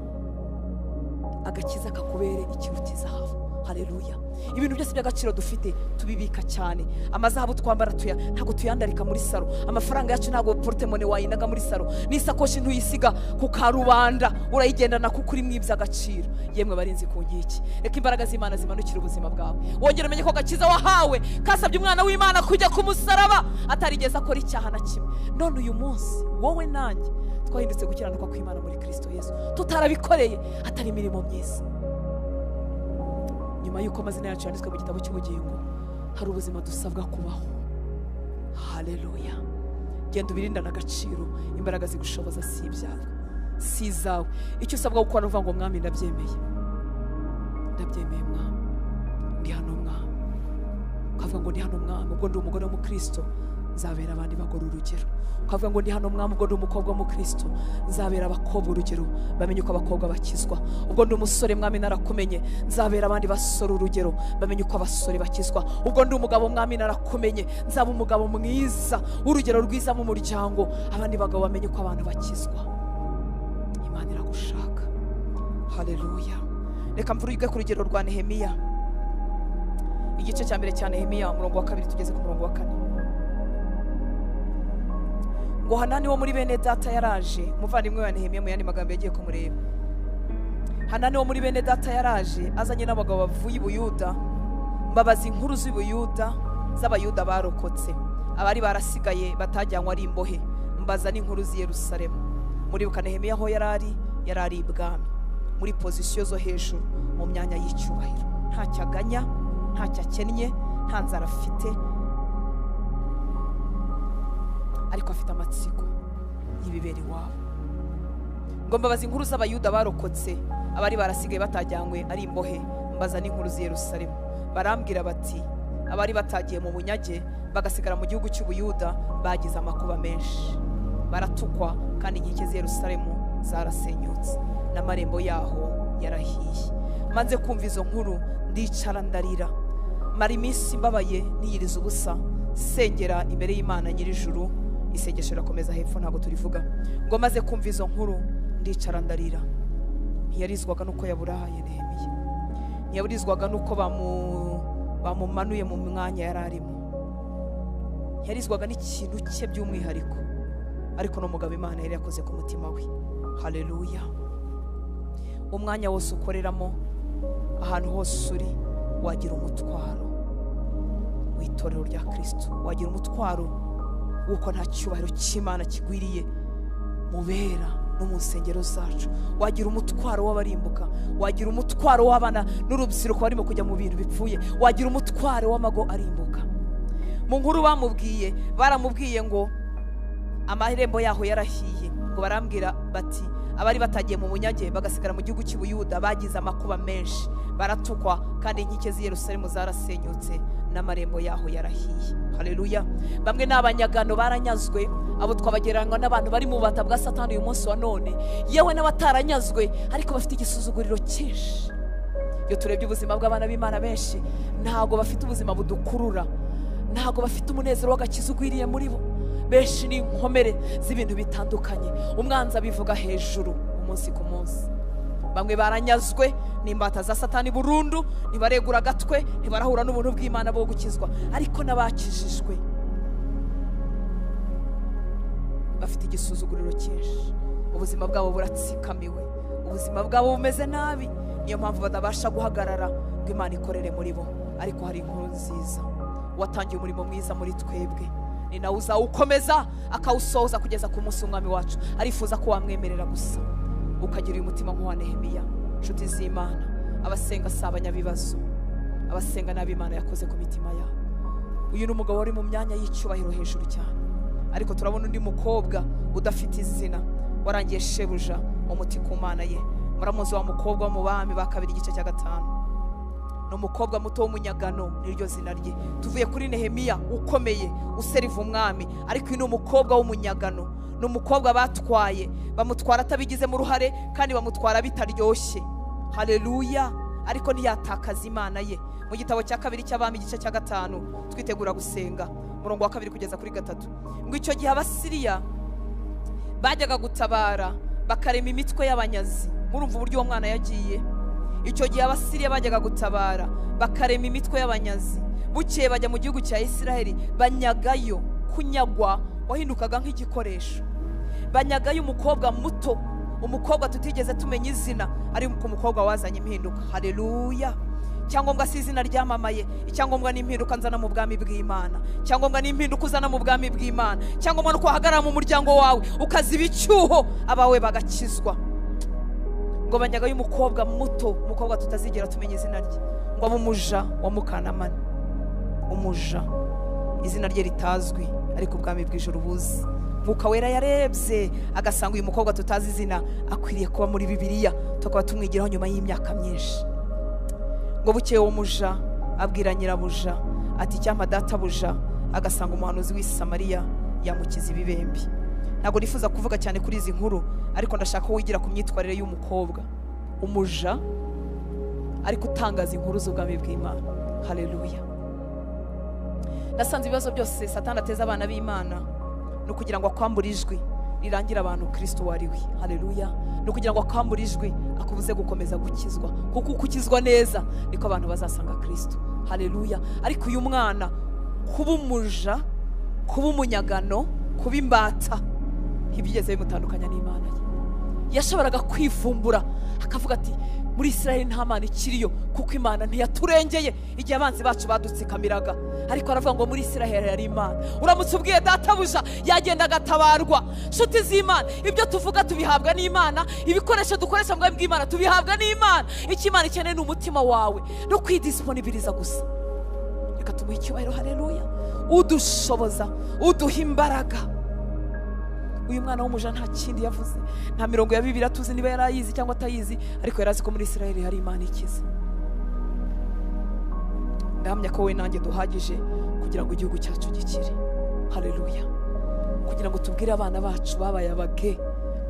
Agakiza kakubere ikiruta izahabu. Haleluya. Ibintu byose by'agaciro dufite tubibika cyane. Amazahabu twambara ntabwo tuyandarika muri saro. Amafaranga yacu ntabwo portemone wayinaga muri saro. N'isakoshi ntuyisiga ku karubanda, urayigendana kuko uri mu iby'agaciro. Yemwe barinzi ku nkiki, reka imbaraga z'Imana zimanukire ubuzima bwawe. Wongere umenye ko gakiza wahawe kasabye umwana w'Imana kujya ku musaraba atarigeze akora icyaha na kimwe. None uyu munsi wowe nanjye twahindutse gukiranuka kw'Imana muri Kristo Yesu, tutarabikoreye atari imirimo myiza. Nyuma y'uko amazina yacu yanditswe mu gitabo cy'ubugingo, hari ubuzima dusabwa kubaho. Haleluya. Genda ubirindane agaciro, imbaraga zigushoboza si ibyawe, si izawe. Icyo usabwa gukora uvuga ngo mwami ndabyemeye, ndabyemeye mwami, ndi hano mwami. Ukavuga ngo ndi hano mwami, ubwo ndi umugore w'umukristo nzabera abandi bagore urugero. Ukavuga ngo ndi hano mwami, ubwo ndi umukobwa w'umukristo nzabera abakobwa urugero, bamenye uko abakobwa bakizwa. Ubwo ndi umusore mwami narakumenye, nzabera abandi basore urugero, bamenye uko abasore bakizwa. Ubwo ndi umugabo mwami narakumenye, nzaba umugabo mwiza, urugero rwiza mu muryango, abandi bagabo bamenye uko abantu bakizwa. Imana iragushaka. Haleluya. Reka mvuge ku rugero rwa Nehemiya, igice cya mbere cya Nehemiya, umurongo wa 2 tugeze ku murongo wa 4. Ngo Hanani wo muri bene data yaraje, umuvandimwe wa Nehemiya mu yandi magambo yagiye kumureba. Hanani wo muri bene data yaraje azanye n'abagabo bavuye i Buyuda, mbabaza inkuru z'i Buyuda z'abayuda barokotse, abari barasigaye batajyanywe ari imbohe, mbaza n'inkuru z'i Yerusalemu. Muribuka Nehemiya aho yarari ibwami, muri pozisiyo zo hejuru, mu myanya y'icyubahiro, ntacyo aganya, ntacyo akennye, nta nzara afite, ariko afite amatsiko y'ibibera iwabo. Ngo mbabaza inkuru z'abayuda barokotse, abari barasigaye batajyanywe ari imbohe, mbaza n'inkuru z'i Yerusalemu. Barambwira bati abari batagiye mu bunyage bagasigara mu gihugu cy'Ubuyuda bagize amakuba menshi, baratukwa, kandi inkike z'i Yerusalemu zarasenyutse n'amarembo yaho yarahiye. Maze kumva izo nkuru ndicara ndarira, mara iminsi mbabaye niyiriza ubusa, sengera imbere y'Imana nyir'ijuru. Isengesho rirakomeza hepfo ntabwo turivuga. Ngo maze kumva izo nkuru ndicara ndarira. Ntiyarizwaga nuko yaburahaye Nehemiya, ntiyaburizwaga nuko bamumanuye mu mwanya yari arimo, ntiyarizwaga n'ikintu cye by'umwihariko, ariko n'umugabo Imana yari yakoze ku mutima we. Haleluya. Umwanya wose ukoreramo, ahantu hose uri, wagira umutwaro w'itorero rya Kristo, wagira umutwaro w'uko nta cyubahiro cy'Imana kigwiriye mu bera no mu nsengero zacu, wagira umutwaro w'abarimbuka, wagira umutwaro w'abana n'urubyiruko barimo kujya mu bintu bipfuye, wagira umutwaro w'amago arimbuka. Mu nkuru bamubwiye, baramubwiye ngo amarembo yaho yarahiye. Ngo barambwira bati abari batagiye mu bunyage bagasigara mu gihugu cy'Ubuyuda bagize amakuba menshi, baratukwa, kandi inkike z'i Yerusalemu zarasenyutse n'amarembo yaho yarahiye. Haleluya. Bamwe n'abanyagano baranyazwe, abo twabagereranywa n'abantu bari mu bubata bwa Satani uyu munsi wa none, yewe n'abataranyazwe ariko bafite igisuzuguriro cyinshi. Iyo turebye ubuzima bw'abana b'Imana benshi, ntabwo bafite ubuzima budukurura, ntabwo bafite umunezero w'agakiza ugwiriye muri bo. Benshi ni inkomere z'ibintu bitandukanye, umwanzi abivuga hejuru umunsi ku munsi. Bamwe baranyazwe n'imbata za Satani burundu, ntibaregura agatwe, ntibarahura n'ubuntu bw'Imana bwo gukizwa, ariko n'abakijijwe bafite igisuzuguriro cyinshi, ubuzima bwabo buratsikamiwe, ubuzima bwabo bumeze nabi. Niyo mpamvu badabasha guhagarara ngo Imana ikorere muri bo. Ariko hari inkuru nziza, watangiye umurimo mwiza muri twebwe ni nawe uzawukomeza akawusohoza kugeza ku munsi w'umwami wacu. Arifuza ko wamwemerera gusa ukagira uyu mutima nk'uwa Nehemiya. Inshuti z'Imana, abasenga si abanyabibazo, abasenga nabi Imana yakoze ku mitima yabo. Uyu ni umugabo wari mu myanya y'icyubahiro hejuru cyane, ariko turabona undi mukobwa udafite izina warangiye shebuja umuti ku Mana ye. Muramuzi wa mukobwa wo mu bami ba kabiri igice cya 5, ni umukobwa muto w'umunyagano niryo zina rye. Tuvuye kuri Nehemiya ukomeye useriva umwami, ariko uyu ni umukobwa w'umunyagano, ni umukobwa batwaye, bamutwara atabigizemo uruhare kandi bamutwara bitaryoshye. Haleluya. Ariko ntiyatakaza Imana ye. Mu gitabo cya kabiri cy'abami igice cya 5 twitegura gusenga, umurongo wa 2 kugeza kuri 3, ngo icyo gihe Abasiriya bajyaga gutabara bakarema imitwe y'abanyazi. Murumva uburyo uwo mwana yagiye. Icyo gihe Abasiriya bajyaga gutabara bakarema imitwe y'abanyazi. Bukeye bajya mu gihugu cya Isiraheli banyagayo. Kunyagwa wahindukaga nk'igikoresho. Banyagayo umukobwa muto, umukobwa tutigeze tumenya izina, ariko umukobwa wazanye impinduka. Haleluya. Icyangombwa si izina ryamamaye, icyangombwa ni impinduka nzana mu bwami bw'Imana. Icyangombwa ni impinduka uzana mu bwami bw'Imana. Icyangombwa ni uko uhagarara mu muryango wawe ukaziba icyuho, abawe bagakizwa. Ngo banyagayo umukobwa muto, umukobwa tutazigera tumenya izina rye, ngo abe umuja wa Mukanamani. Umuja, izina rye ritazwi, ariko ubwami bw'ijuru buzi. Mwuka Wera yarebye agasanga uyu mukobwa tutazi izina akwiriye kuba muri Bibiliya, tukaba tumwigiraho nyuma y'imyaka myinshi. Ngo bukeye uwo muja abwira nyirabuja ati icyampa databuja agasanga umuhanuzi w'i Samariya yamukiza ibibembe. Ntabwo nifuza kuvuga cyane kuri izi nkuru, ariko ndashaka ko wigira ku myitwarire y'umukobwa umuja, ariko utangaza inkuru z'ubwami bw'Imana. Haleluya. Nasanze ibibazo byose Satani ateza abana b'Imana ni ukugira ngo akwambure ijwi rirangira abantu Kristo wari we. Haleluya. Ni ukugira ngo akwambure ijwi akubuze gukomeza gukizwa, kuko ukukizwa neza niko abantu bazasanga Kristo. Haleluya. Ariko uyu mwana kuba umuja, kuba umunyagano, kuba imbata, ntibyigeze bimutandukanya n'Imana ye. Yashoboraga kwivumbura akavuga ati muri Isiraheli nta Mana ikiriyo, kuko Imana ntiyaturengeye igihe abanzi bacu badutsikamiraga. Ariko aravuga ngo muri Isiraheli hari Imana. Uramutse ubwiye databuja yagenda agatabarwa. Nshuti z'Imana, ibyo tuvuga tubihabwa n'Imana, ibikoresho dukoresha mu bwami bw'Imana tubihabwa n'Imana. Icyo Imana ikeneye ni umutima wawe no kwidisiponibiriza gusa. Reka tumuhe icyubahiro. Haleluya. Udushoboza, uduha imbaraga. Uyu mwana w'umuja nta kindi yavuze, nta mirongo ya Bibiliya tuzi niba yarayizi cyangwa atayizi, ariko yarazi ko muri Isiraheli hari Imana ikiza. Ndahamya ko we nanjye duhagije kugira ngo igihugu cyacu gikire. Haleluya. Kugira ngo tubwire abana bacu babaye abage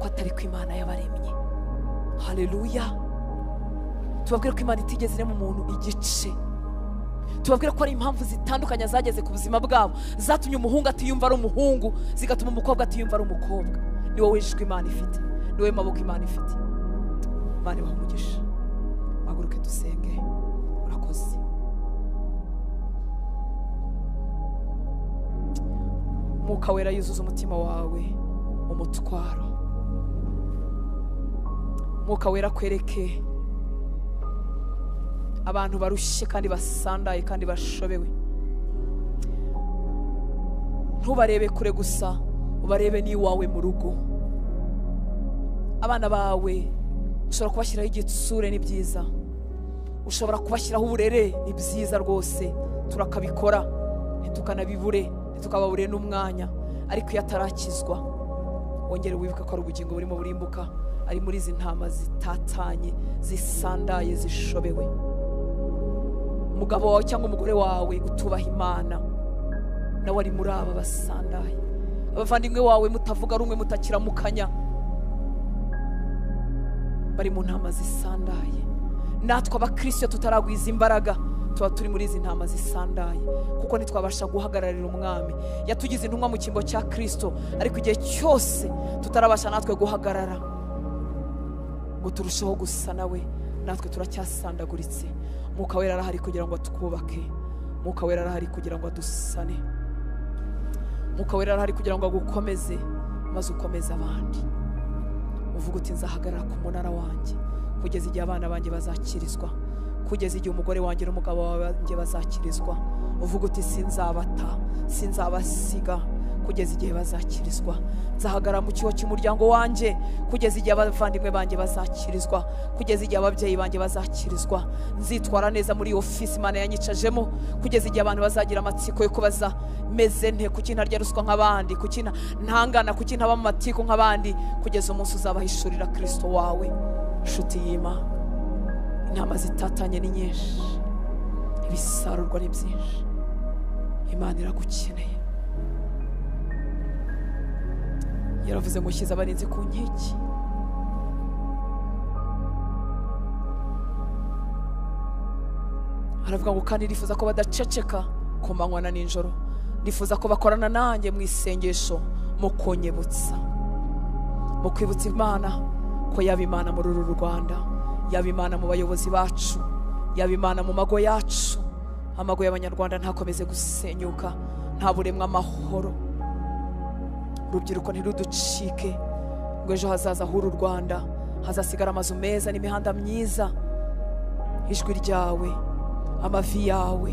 ko atari ko Imana yabaremye. Haleluya. Tubabwire ko Imana itigeze irema umuntu igice. Tubabwire ko ari impamvu zitandukanye zageze ku buzima bwabo zatumye umuhungu atiyumva ari umuhungu, zigatuma umukobwa atiyumva ari umukobwa. Ni wowe ijwi Imana ifite, ni wowe maboko Imana ifite. Imana ibahe umugisha. Muhaguruke dusenge. Murakoze. Mwuka Wera yuzuza umutima wawe umutwaro. Mwuka Wera akwereke abantu barushye kandi basandaye kandi bashobewe. Ntubarebe kure gusa, ubarebe n'iwawe mu rugo. Abana bawe ushobora kubashyiraho igitsure, ni byiza. Ushobora kubashyiraho uburere, ni byiza rwose, turakabikora, ntitukanabibure, ntitukababure n'umwanya. Ariko iyo atarakizwa, wongere wibuke ko ari ubugingo burimo burimbuka, ari muri izi ntama zitatanye, zisandaye, zishobewe. Umugabo wawe cyangwa umugore wawe utubaha Imana nawe ari muri aba basandaye. Abavandimwe wawe mutavuga rumwe, mutakiramukanya, bari mu ntama zisandaye. Natwe abakristo tutaragwiza imbaraga tuba turi muri izi ntama zisandaye, kuko ntitwabasha guhagararira umwami. Yatugize intumwa mu cyimbo cya Kristo, ariko igihe cyose tutarabasha natwe guhagarara ngo turusheho gusa nawe, natwe turacyasandaguritse. Mwuka Wera arahari kugira ngo atwubake. Mwuka Wera arahari kugira ngo adusane. Mwuka Wera arahari kugira ngo agukomeze, maze ukomeze abandi. Uvuga uti nzahagarara ku munara wanjye kugeza igihe abana banjye bazakirizwa, kugeza igihe umugore wanjye n'umugabo wanjye bazakirizwa. Uvuga uti sinzabata, sinzabasiga kugeza igihe bazakirizwa. Nzahagarara mu cyuho cy'umuryango wanjye kugeza igihe abavandimwe banjye bazakirizwa, kugeza igihe ababyeyi banjye bazakirizwa. Nzitwara neza muri ofisi Imana yanyicajemo kugeza igihe abantu bazagira amatsiko yo kubaza meze nte, kuki ntarya ruswa nk'abandi, kuki ntangana, kuki ntaba mu matiko nk'abandi, kugeza umunsi uzabahishurira Kristo wawe. Nshuti y'Imana, intama zitatanye ni nyinshi, ibisarurwa ni byinshi. Imana iragukeneye. Yaravuze ngo shyize abarinzi ku nkiki. Aravuga ngo kandi nifuza ko badaceceka ku manywa na nijoro, nifuza ko bakorana nanjye mu isengesho, mu kunyibutsa, mu kwibutsa Imana ko yaba Imana muri uru Rwanda, Yaba Imana mu bayobozi bacu, yaba Imana mu mago yacu. Amago y'Abanyarwanda ntakomeze gusenyuka, nta buremwa amahoro. Urubyiruko ntiruducike ngo ejo hazaza h'uru Rwanda hazasigara amazu meza n'imihanda myiza. Ijwi ryawe, amavi yawe,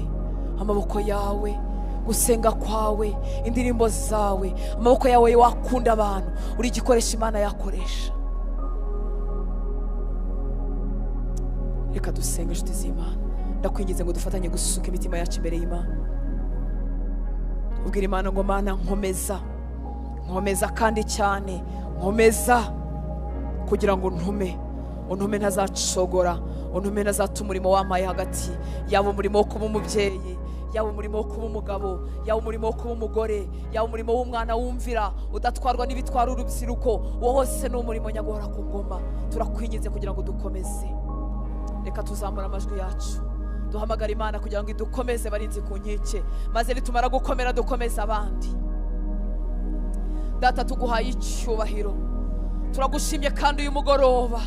amaboko yawe, gusenga kwawe, indirimbo zawe, amaboko yawe wakunda abantu, uri igikoresho Imana yakoresha. Reka dusenge inshuti z'Imana. Ndakwinginze ngo dufatanye gusuka imitima yacu imbere y'Imana. Ubwira Imana ngo Mana nkomeza, nkomeza kandi cyane, nkomeza kugira ngo untume, untume ntazacogora, untume ntazata umurimo wampaye hagati, yaba umurimo wo kuba umubyeyi, yaba umurimo wo kuba umugabo, yaba umurimo wo kuba umugore, yaba umurimo w'umwana wumvira udatwarwa n'ibitwara urubyiruko, uwo wose ni umurimo nyaguhora ku ngoma. Turakwinginze kugira ngo dukomeze. Reka tuzamura amajwi yacu duhamagara Imana kugira ngo idukomeze barinzi ku nkike, maze nitumara gukomera dukomeze abandi. Data, tuguhaye icyubahiro, turagushimye kandi uyu mugoroba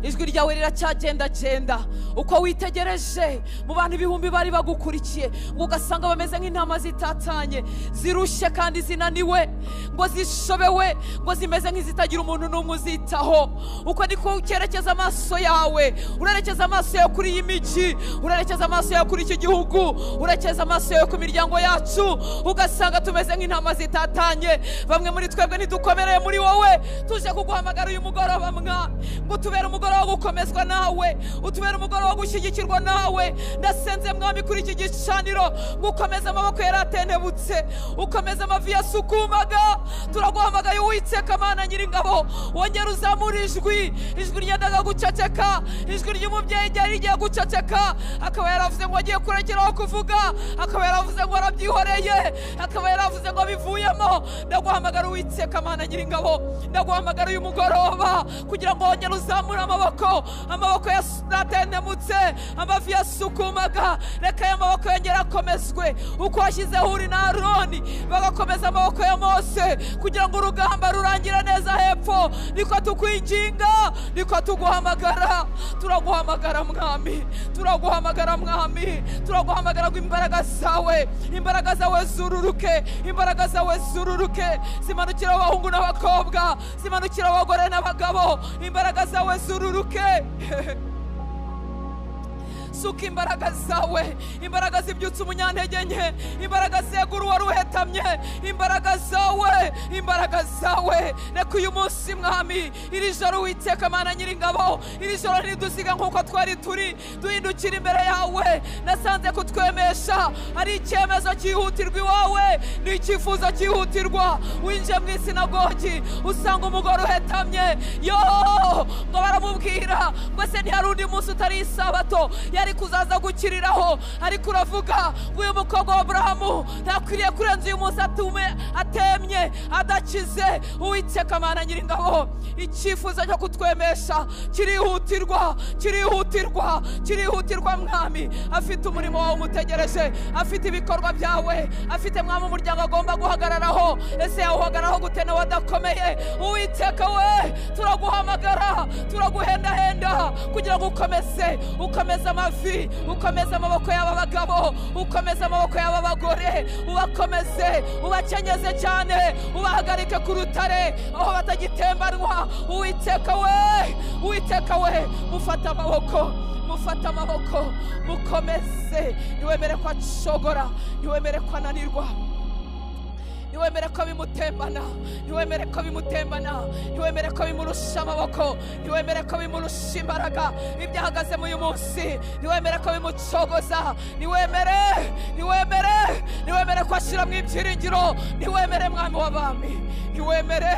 ijwi ryawe riracyagendagenda. Uko witegereje mu bantu ibihumbi bari bagukurikiye, ngo ugasanga bameze nk'intama zitatanye, zirushye kandi zinaniwe, ngo zishobewe, ngo zimeze nk'izitagira umuntu n'umwe uzitaho. Uko niko ukerekeza amaso yawe, urerekeza amaso yawe kuri iyi miji, urerekeza amaso yawe kuri iki gihugu, urerekeza amaso yawe ku miryango yacu, ugasanga tumeze nk'intama zitatanye. Bamwe muri twebwe ntidukomereye muri wowe. Tuje kuguhamagara uyu mugoroba mwa, ngo tubere umugoroba wo gukomezwa nawe, utubere umugoroba wo gushyigikirwa nawe. Ndasenze mwami kuri iki gicaniro ngo ukomeze amaboko yaratentebutse, ukomeze amavi yasukumaga. Turaguhamagaye Uwiteka Mana Nyiringabo, wongere uzamure ijwi, ijwi ryendaga guceceka, ijwi ry'umubyeyi ryari rigiye guceceka, akaba yaravuze ngo agiye kurekeraho kuvuga, akaba yaravuze ngo arabyihoreye, akaba yaravuze ngo bivuyemo. Ndaguhamagara Uwiteka Mana Nyiringabo, ndaguhamagara uyu mugoroba kugira ngo wongere uzamure amaboko, amaboko yatentemutse, amavi yasukumaga. Reka aya maboko yongere akomezwe uko washyizeho Huri na Aroni bagakomeza amaboko ya Mose kugira ngo urugamba rurangire neza hepfo. Niko tukwinginga, niko tuguhamagara. Turaguhamagara mwami, turaguhamagara mwami, turaguhamagara ngo imbaraga zawe, imbaraga zawe zururuke, imbaraga zawe zururuke, zimanukira abahungu n'abakobwa, zimanukira abagore n'abagabo, imbaraga zawe zururuke. Suka imbaraga zawe, imbaraga zibyutsa umunyantege nke, imbaraga zegura uwari uhetamye, imbaraga zawe, imbaraga zawe. Reka uyu munsi mwami, iri joro Uwiteka Mana Nyiringabo, iri joro ntidusiga nk'uko twari turi, duhindukira imbere yawe. Nasanze kutwemesha ari icyemezo cyihutirwa iwawe, ni icyifuzo cyihutirwa. Winjiye mu isinagogi usanga umugore uhetamye, yo ngo baramubwira ngo se ntihari undi munsi utari isabato yari kuzaza gukiriraho, ariko uravuga ngo uyu mukobwa wa Aburahamu ntakwiriye kurenza uyu munsi atemye adakize. Uwiteka Mana Nyiringabo, icyifuzo cyo kutwemesha kirihutirwa, kirihutirwa, kirihutirwa mwami. Afite umurimo wawe umutegereje, afite ibikorwa byawe, afite mwami umuryango agomba guhagararaho. Ese yawuhagararaho gute nawe adakomeye? Uwiteka we, turaguhamagara, turaguhendahenda kugira ngo ukomeze, ukomeze amavi, ukomeze amaboko y'aba bagabo, ukomeze amaboko y'aba bagore, ubakomeze, ubakenyeze cyane, ubahagarike ku rutare aho batagitembanwa. Uwiteka we, Uwiteka we, mufate amaboko, mufate amaboko, mukomeze. Ntiwemere ko acogora, ntiwemere ko ananirwa, ntiwemere ko bimutembana, ntiwemere ko bimutembana, ntiwemere ko bimurusha amaboko, ntiwemere ko bimurusha imbaraga. Ibyo ahagazemo uyu munsi ntiwemere ko bimucogoza, ntiwemere, ntiwemere, ntiwemere ko ashyira mu ibyiringiro, ntiwemere mwami w'abami, ntiwemere,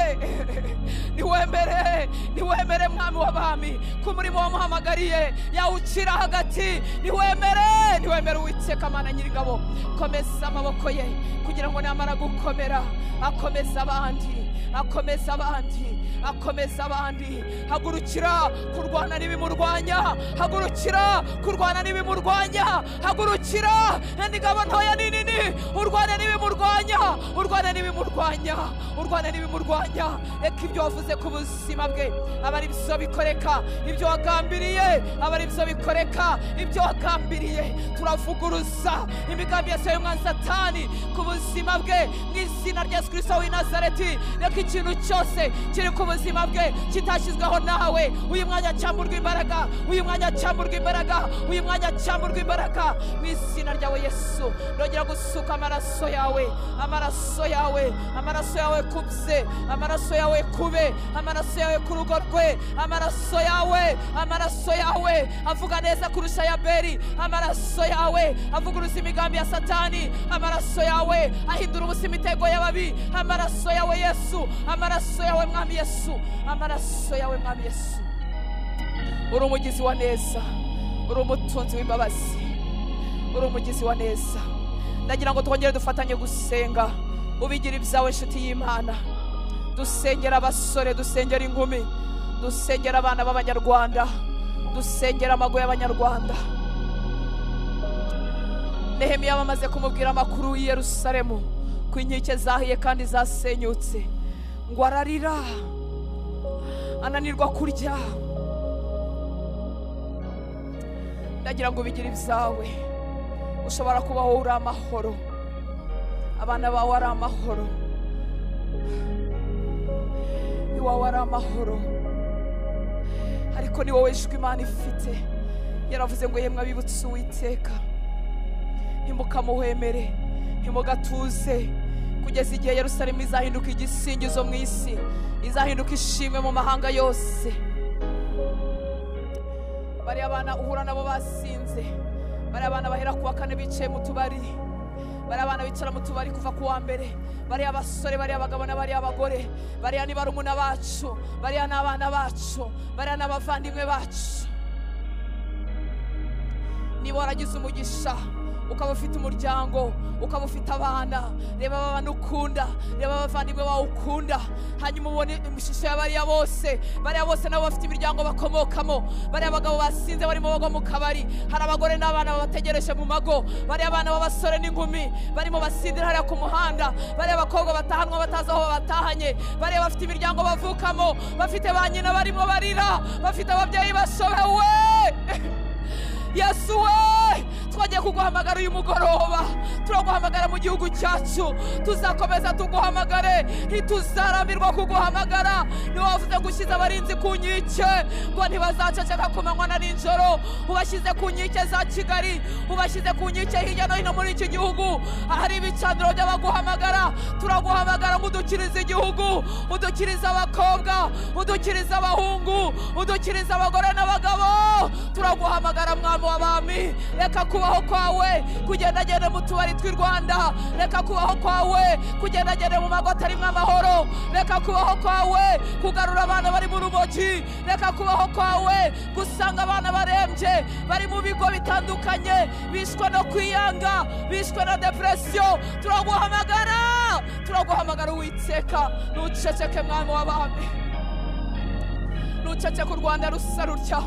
ntiwemere, ntiwemere mwami w'abami ko umurimo wamuhamagariye yawucira hagati. Ntiwemere, ntiwemere Uwiteka Mana Nyiringabo. Komeza amaboko ye kugira ngo namara gukomera akomeza abandi, akomeza abandi, akomeza abandi. Hagurukira kurwana n'ibimurwanya, hagurukira kurwana n'ibimurwanya, hagurukira ingabo ntoya n'inini, urwane n'ibimurwanya, Urwane n'ibimurwanya, urwane n'ibimurwanya. Reka ibyo wavuze ku buzima bwe aba ari byo bikoreka, ibyo wagambiriye aba ari byo bikoreka, ibyo wagambiriye. Turavuguruza imigambi yose y'umwanzi Satani ku buzima bwe mu izina rya Yesu Kristo w'i Nazareti. Reka ikintu cyose kiri ku buzima bwe kitashyizweho nawe uyu mwanya cyamburwa imbaraga, uyu mwanya cyamburwa imbaraga, uyu mwanya cyamburwa imbaraga mu izina ryawe Yesu. Ndongera gusuka amaraso yawe, amaraso yawe, amaraso yawe kubye, amaraso yawe kube, amaraso yawe ku rugo rwe, amaraso yawe, amaraso yawe avuga neza kurusha ya Beri, amaraso yawe avuguruza imigambi ya Satani, amaraso yawe ahindura ubusa imitego y'ababi, amaraso yawe Yesu, amaraso yawe Mwami Yesu, amaraso yawe Mwami Yesu. Uri umugizi wa neza, uri umutunzi w'imbabazi, uri umugizi wa neza. Ndagira ngo twongere dufatanye gusenga, ubigira ibyawe inshuti y'Imana. Dusengera abasore, dusengera inkumi, dusengera abana b'Abanyarwanda, dusengera amago y'Abanyarwanda. Nehemiya bamaze kumubwira amakuru y'i Yerusalemu ko inkike zahiye kandi zasenyutse, ngo ararira ananirwa kurya. Ndagira ngo ubigire ibyawe. Ushobora kubaho uri amahoro, abana bawe ari amahoro, iwawe ari amahoro, ariko ni wowe ijwi Imana ifite. Yaravuze ngo yemwe abibutse Uwiteka, ntimukamuhemere, ntimugatuze, kugeza igihe Yerusalemu izahinduka igisingizo mu isi, izahinduka ishimwe mu mahanga yose. Bariya bana uhura nabo basinze, bariya bana bahera kuwa kane bicaye mu tubari, bariya bana bicara mu tubari kuva kuwa mbere, bariya basore, bariya abagabo n'abariya abagore, bariya ni barumuna bacu, bariya n'abana bacu, bariya n'abavandimwe bacu. Niba waragize umugisha ukaba ufite umuryango, ukaba ufite abana, reba abana ukunda, reba abavandimwe bawe ukunda, hanyuma ubone ishusho ya bariya bose. Bariya bose nabo bafite imiryango bakomokamo, bariya abagabo basinze barimo bagwa mu kabari, hari abagore n'abana babategereje mu mago, bariya abana b'abasore n'inkumi barimo basindira hariya ku muhanda, bariya abakobwa batahanwa batazi aho babatahanye, bariya bafite imiryango bavukamo, bafite ba nyina barimo barira, bafite ababyeyi bashobewe. Yesu we, twagiye kuguhamagara uyu mugoroba, turaguhamagara mu gihugu cyacu, tuzakomeza tuguhamagare, ntituzarambirwa kuguhamagara. Niwe wavuze gushyize abarinzi ku nkike ngo ntibazaceceka ku manywa na nijoro, ubashyize ku nkike za Kigali, ubashyize ku nkike hirya no hino muri iki gihugu ahari ibicaniro by'abaguhamagara. Turaguhamagara ngo udukirize igihugu, udukirize abakobwa, udukirize abahungu, udukirize abagore n'abagabo. Turaguhamagara Mwami w'abami, reka kubaho kwawe kugendagenda mu tubari tw'i Rwanda, reka kubaho kwawe kugendagenda mu mago atarimo amahoro, reka kubaho kwawe kugarura abana bari mu rumogi, reka kubaho kwawe gusanga abana barembye bari mu bigo bitandukanye, bishwe no kwiyanga, bishwe na depression. Turaguhamagara, turaguhamagara Uwiteka, ntuceceke Mwami w'abami, ntuceceke u Rwanda rusa rutya,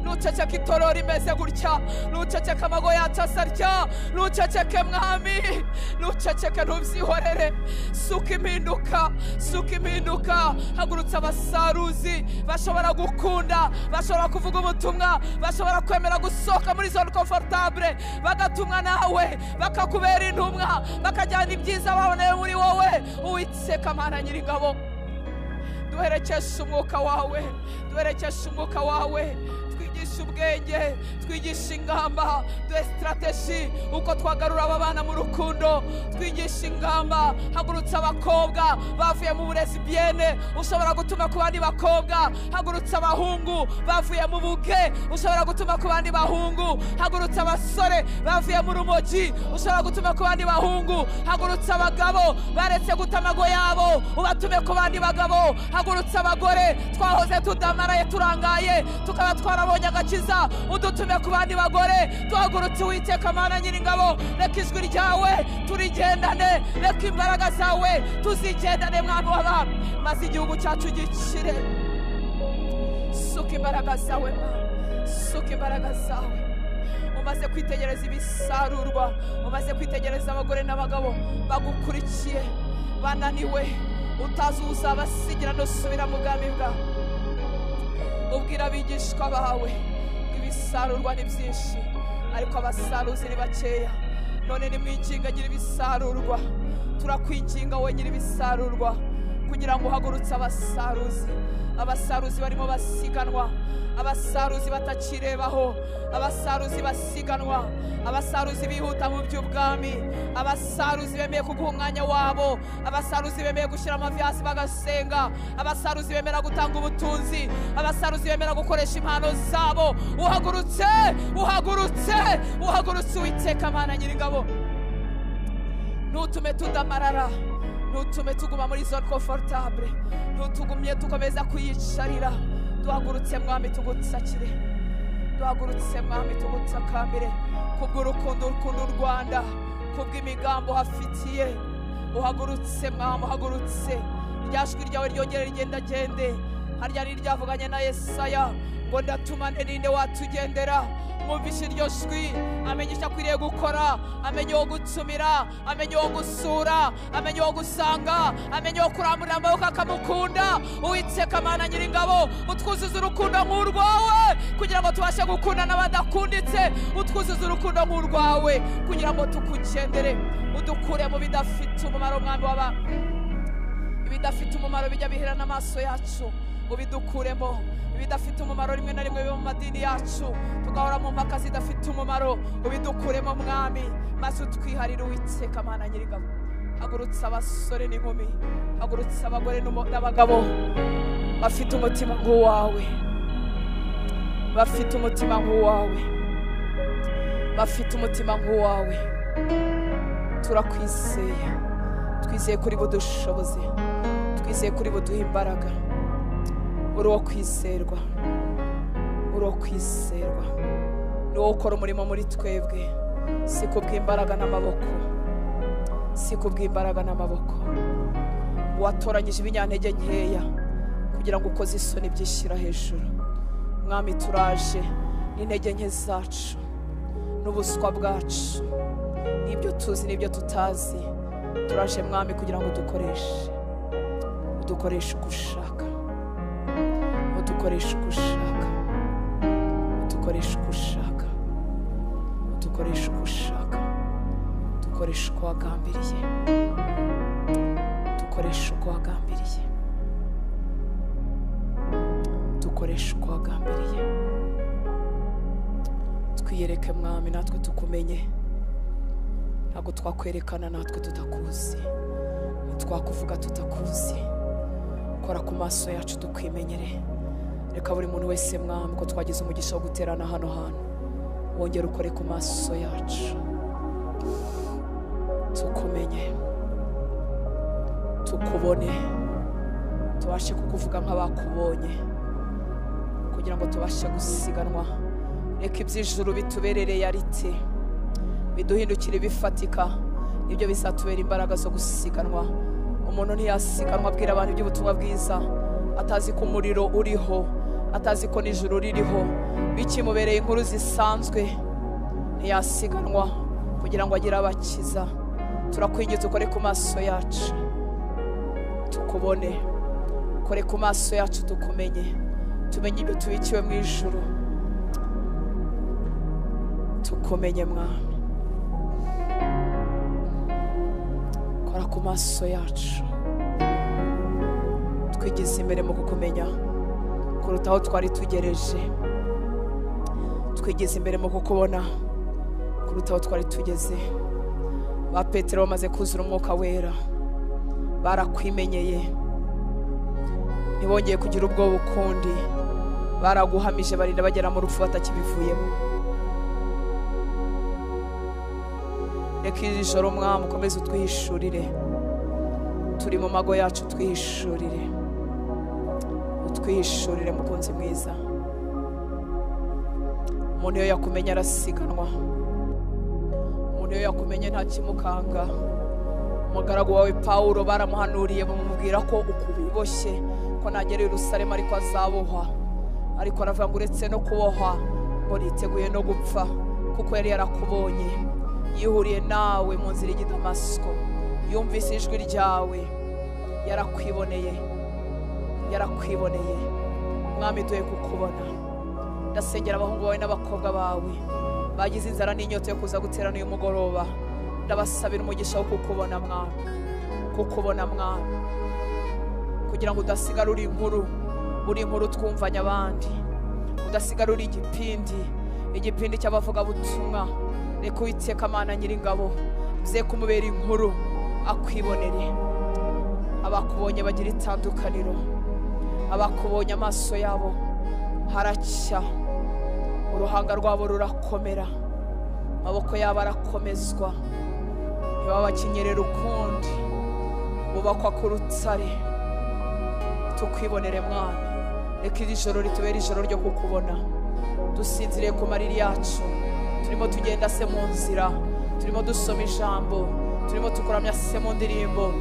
ntuceceke itorero rimeze gutya, ntuceceke amago yacu asa atya, ntuceceke Mwami, ntuceceke, ntubyihorere. Suka impinduka, suka impinduka. Hagurutse abasaruzi bashobora gukunda, bashobora kuvuga ubutumwa, bashobora kwemera gusohoka muri zone confortable, bagatumwa nawe, bakakubera intumwa, bakajyana ibyiza baboneye muri wowe. Uwiteka Mana Nyiringabo, duherekeshe umwuka wawe, duherekeshe umwuka wawe, twigishe ubwenge, twigishe ingamba, duhe strategy uko twagarura aba bana mu rukundo, twigishe ingamba. Hagurutse abakobwa bavuye mu burezi biene, ushobora gutuma ku bandi bakobwa. Hagurutse abahungu bavuye mu buke, ushobora gutuma ku bandi bahungu. Hagurutse abasore bavuye mu rumogi, ushobora gutuma ku bandi bahungu. Hagurutse abagabo baretse guta amago yabo, ubatume ku bandi bagabo. Hagurutse abagore twahoze tudamaraye turangaye, tukaba twarabonye agakiza, udutume ku bandi bagore. Tuhagurutse Uwiteka Mana Nyiringabo, reka ijwi ryawe turigendane, reka imbaraga zawe tuzigendane Mwami w'abami, maze igihugu cyacu gikire. Suka imbaraga zawe Mwami, suka imbaraga zawe. Umaze kwitegereza ibisarurwa, umaze kwitegereza abagore n'abagabo bagukurikiye bananiwe, utazi uzabasigira nusubira mu bwami bwawe. Ubwira abigishwa bawe ibisarurwa ni byinshi ariko abasaruzi ni bakeya. None nimwinginga nyiri ibisarurwa, turakwinginga wowe nyiri ibisarurwa kugira ngo uhagurutse abasaruzi, abasaruzi barimo basiganwa, abasaruzi batakirebaho, abasaruzi basiganwa, abasaruzi bihuta mu by'ubwami, abasaruzi bemeye kuguha umwanya wabo, abasaruzi bemeye gushyira amavi hasi bagasenga, abasaruzi bemera gutanga ubutunzi, abasaruzi bemera gukoresha impano zabo. Uhagurutse, uhagurutse, uhagurutse Uwiteka Mana Nyiringabo. Ntutume tudamarara, ntutume tuguma muri zone confortable, ntutugumye tukomeza kuyicarira. Duhagurutse Mwami tugutsakire, duhagurutse Mwami tugutsakambire kubw'urukundo ukunda u Rwanda, kubw'imigambo hafitiye. Uhagurutse Mwami, uhagurutse rya jwi ryawe ryongere rigendagende. Harya ryavuganye na Yesaya ngo ndatumane ninde watugendera. Mwumvishe iryo jwi, amenye icyo akwiriye gukora, amenye uwo gutumira, amenye uwo gusura, amenye uwo gusanga, amenye uwo kuramburira amaboko akamukunda. Uwiteka Mana Nyiringabo, utwuzuze urukundo nk'urwawe kugira ngo tubashe gukunda n'abadakunditse. Utwuzuze urukundo nk'urwawe kugira ngo tukugendere, udukure mu bidafite umumaro Mwami w'aba. Ibidafite umumaro bijya bihera n'amaso yacu, ubidukuremo. Ibidafite umumaro rimwe na rimwe biba mu madini yacu, tugahora mu mpaka zidafite umumaro, ubidukuremo Mwami, maze utwiharire Uwiteka Mana Nyiringabo. Hagurutse abasore n'inkumi, hagurutse abagore n'abagabo bafite umutima nk'uwawe, bafite umutima nk'uwawe, bafite umutima nk'uwawe. Turakwizeye, twizeye kuri budushoboze, twizeye kuri buduha imbaraga. Uri uwo kwizerwa, uri uwo kwizerwa, ni wowe ukora umurimo muri twebwe, si kubw'imbaraga n'amaboko, si kubw'imbaraga n'amaboko. Watoranyije ibinyantege nkeya kugira ngo ukoze isoni byishyira hejuru. Mwami, turaje n'intege nke zacu n'ubuswa bwacu, n'ibyo tuzi n'ibyo tutazi. Turaje Mwami kugira ngo udukoreshe, udukoreshe uko ushaka, udukoreshe uko ushaka, udukoreshe uko ushaka, udukoreshe uko ushaka, dukoreshe uko wagambiriye, dukoreshe uko wagambiriye, dukoreshe uko wagambiriye. Twiyereke Mwami, natwe tukumenye. Ntabwo twakwerekana natwe tutakuzi, ntitwakuvuga tutakuzi. Kora ku maso yacu tukwimenyere. Reka buri muntu wese Mwami, ko twagize umugisha wo guterana hano hantu, wongere ukore ku maso yacu tukumenye, tukubone, tubashe kukuvuga nk'abakubonye, kugira ngo tubashe gusiganwa. Reka iby'ijuru bituberere yarite, biduhindukire bifatika, nibyo bizatubera imbaraga zo gusiganwa. Umuntu ntiyasiganwa abwira abantu iby'ubutumwa bwiza atazi ko umuriro uriho, atazi ko n'ijuru ririho, bikimubereye inkuru zisanzwe. Ntiyasiganwa kugira ngo agire abakiza. Turakwinginze ukore ku maso yacu tukubone, ukore ku maso yacu tukumenye, tumenye ibyo tubikiwe mu ijuru, tukumenye Mwami. Kora ku maso yacu, twigeze imbere mu kukumenya kuruta aho twari tugereje, twigeze imbere mu kukubona kuruta aho twari tugeze. Ba Petero bamaze kuzura umwuka wera, barakwimenyeye, ntibongeye kugira ubwoba ukundi, baraguhamije barinda bagera mu rupfu batakibivuyemo. Reka iri joro Mwami ukomeze utwihishurire, turi mu mago yacu, twihishurire, utwihishurire mukunzi mwiza. Umuntu iyo yakumenya arasiganwa, umuntu iyo yakumenye nta kimukanga. Umugaragu wawe Pawulo baramuhanuriye bamubwira ko ukubiboshye, ko nagera i Yerusalemu ariko azabohwa, ariko aravuga ngo uretse no kubohwa ngo niteguye no gupfa Kuko yari yarakubonye, yihuriye nawe mu nzira ijya i Damasiko, yumvise ijwi ryawe, yarakwiboneye, yarakwiboneye. Mwami, duhe kukubona. Ndasengera abahungu bawe n'abakobwa bawe bagize inzara n'inyota yo kuza guterana uyu mugoroba. Ndabasabira umugisha wo kukubona Mwami, kukubona Mwami, kugira ngo udasigara uri inkuru, uri inkuru twumvanye abandi, udasigara uri igipindi, igipindi cy'abavugabutumwa. Reka Uwiteka Mana Nyiringabo bye kumubera inkuru, akwibonere. Abakubonye bagira itandukaniro, abakubonye amaso yabo haracya, uruhanga rwabo rurakomera, amaboko yabo arakomezwa, ntibaba bakinyerera ukundi, bubakwa ku rutare. Tukwibonere Mwami. Reka iri joro ritubere ijoro ryo kukubona. Dusinziriye ku mariri yacu, turimo tugenda se mu nzira, turimo dusoma ijambo, turimo tukuramya se mu ndirimbo,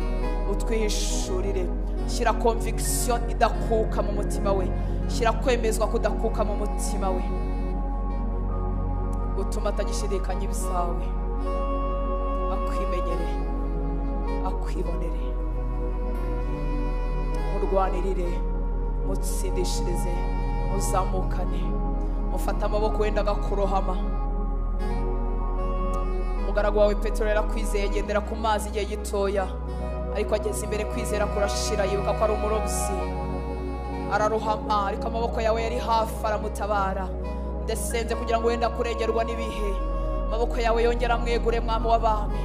utwihishurire. Shyira conviction idakuka mu mutima we, shyira kwemezwa kudakuka mu mutima we, utuma atagishidikanya ibyawe, akwimenyere, akwibonere. Murwanirire, mutsindishirize, muzamukane, mufate amaboko wenda agakurohama. Umugaragu wawe Petero yarakwizeye, agendera ku mazi igihe gitoya, ariko ageze imbere kwizera kurashira, yibuka ko ari umurobyi, ararohama, ariko amaboko yawe yari hafi aramutabara. Ndasenze kugira ngo wenda kurengerwa n'ibihe, amaboko yawe yongera amwegure Mwami w'abami.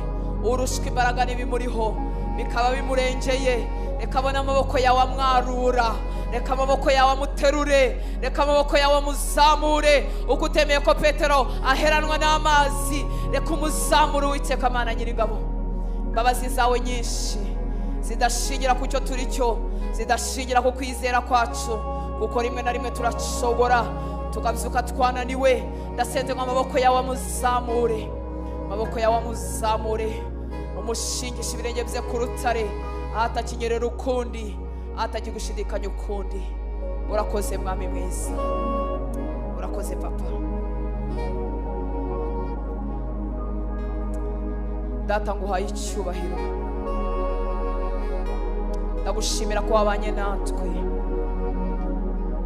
Urushwa imbaraga n'ibimuriho bikaba bimurengeye, reka abone amaboko yawe amwarura, reka amaboko yawe amuterure, reka amaboko yawe amuzamure. Uko utemeye ko Petero aheranwa n'amazi, reka umuzamure Uwiteka Mana Nyiringabo. Imbabazi zawe nyinshi zidashingira ku cyo turi cyo, zidashingira ku kwizera kwacu, kuko rimwe na rimwe turacogora tukabyuka twananiwe. Ndasenze ngo amaboko yawe amuzamure, amaboko yawe amuzamure, umushingisha ibirenge bye ku rutare, ahatakinyerera ukundi, ahatagigushidikanya ukundi. Urakoze Mwami mwiza, urakoze Papa. Data, nguhaye icyubahiro, ndagushimira ko wabanye natwe,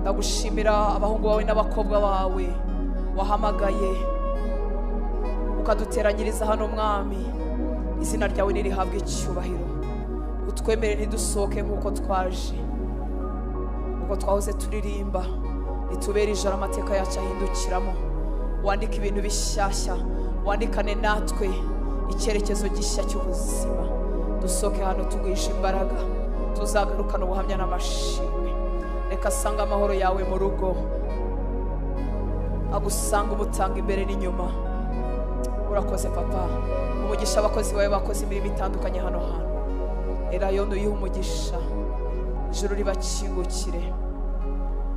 ndagushimira abahungu bawe n'abakobwa bawe wahamagaye ukaduteranyiriza hano Mwami. Izina ryawe nirihabwe icyubahiro. Utwemere ntidusohoke nk'uko twaje, uko twahoze turirimba. Ritubere ijoro amateka yacu ahindukiramo. Wandike ibintu bishyashya, wandikane natwe icyerekezo gishya cy'ubuzima. Dusohoke hano tugwisha imbaraga, tuzagarukana ubuhamya n'amashimwe. Reka asanga amahoro yawe mu rugo, agusanga umutanga imbere n'inyuma. Urakoze Papa. Umugisha abakozi bawe bakoze imirimo itandukanye hano hantu. Erayo uyihe umugisha, ijuru ribakingukire,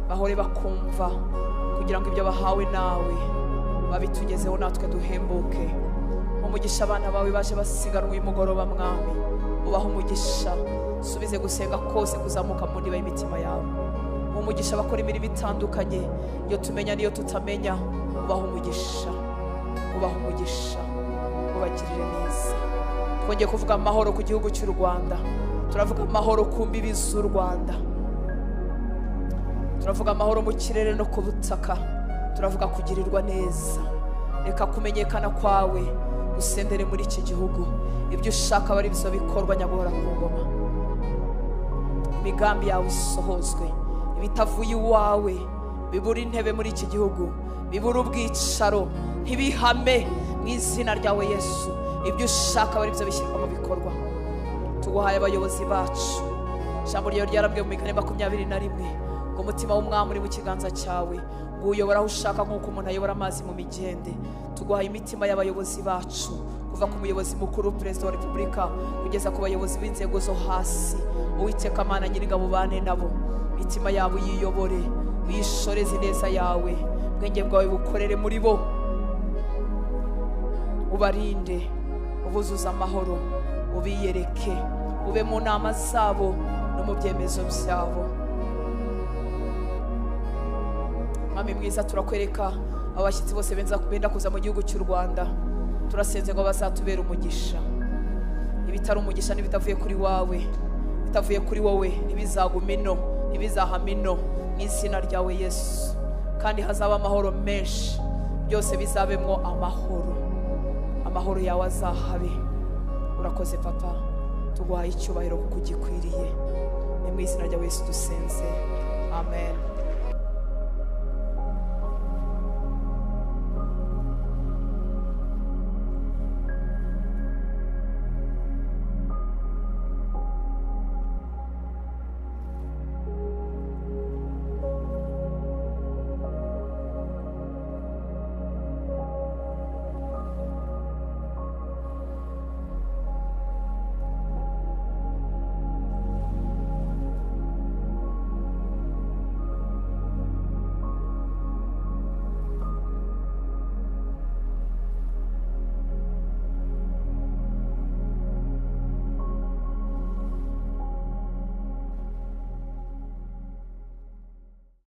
bahore bakumva, kugira ngo ibyo bahawe nawe babitugezeho natwe duhembuke. Umugisha abana bawe baje basiganwa uyu mugoroba Mwami, ubaha umugisha, subize gusenga kose kuzamuka mu ndiba y'imitima yawe. Umugisha abakora imirimo itandukanye, iyo tumenya n'iyo tutamenya, ubaha umugisha, ubaha umugisha, ubagirire neza. Twongeye kuvuga amahoro ku gihugu cy'u Rwanda, turavuga amahoro ku mbibi z'u Rwanda, turavuga amahoro mu kirere no ku butaka, turavuga kugirirwa neza. Reka kumenyekana kwawe usendere muri iki gihugu, ibyo ushaka bari byo bikorwa nyagora ku ngoma. Imigambi yawe isohozwe, ibitavuye iwawe bibura intebe muri iki gihugu, bibura ubwicaro, ntibihame mu izina ryawe Yesu. Ibyo ushaka bari byo bishyirwa mu bikorwa. Tuguhaye abayobozi bacu. Ijambo ryawe ryarabwiye mu migani 21 ngo umutima w'umwami uri mu kiganza cyawe, ngo uyobora aho ushaka nk'uko umuntu ayobora amazi mu migende. Tuguhaye imitima y'abayobozi bacu, kuva ku muyobozi mukuru Perezida wa Repubulika kugeza ku bayobozi b'inzego zo hasi. Uwiteka Mana Nyiringabo, ubane nabo, imitima yabo uyiyobore, uyishoreze ineza yawe, ubwenge bwawe bukorere muri bo, ubarinde, ubuzuze amahoro, ubiyereke, ube mu nama zabo no mu byemezo byabo. Mwami mwiza, turakwereka Abashyitsi bose benda kuza mu gihugu cy'u Rwanda, turasenze ngo bazatubere umugisha. Ibitari umugisha n'ibitavuye kuri wawe, bitavuye kuri wowe, ntibizagume ino, ntibizahame ino, mu izina ryawe Yesu. Kandi hazaba amahoro menshi, byose bizabemwo amahoro, amahoro yawe azahabe. Urakoze Papa, tuguhaye icyubahiro kuko ugikwiriye. Ni mu izina rya Yesu dusenze, amen.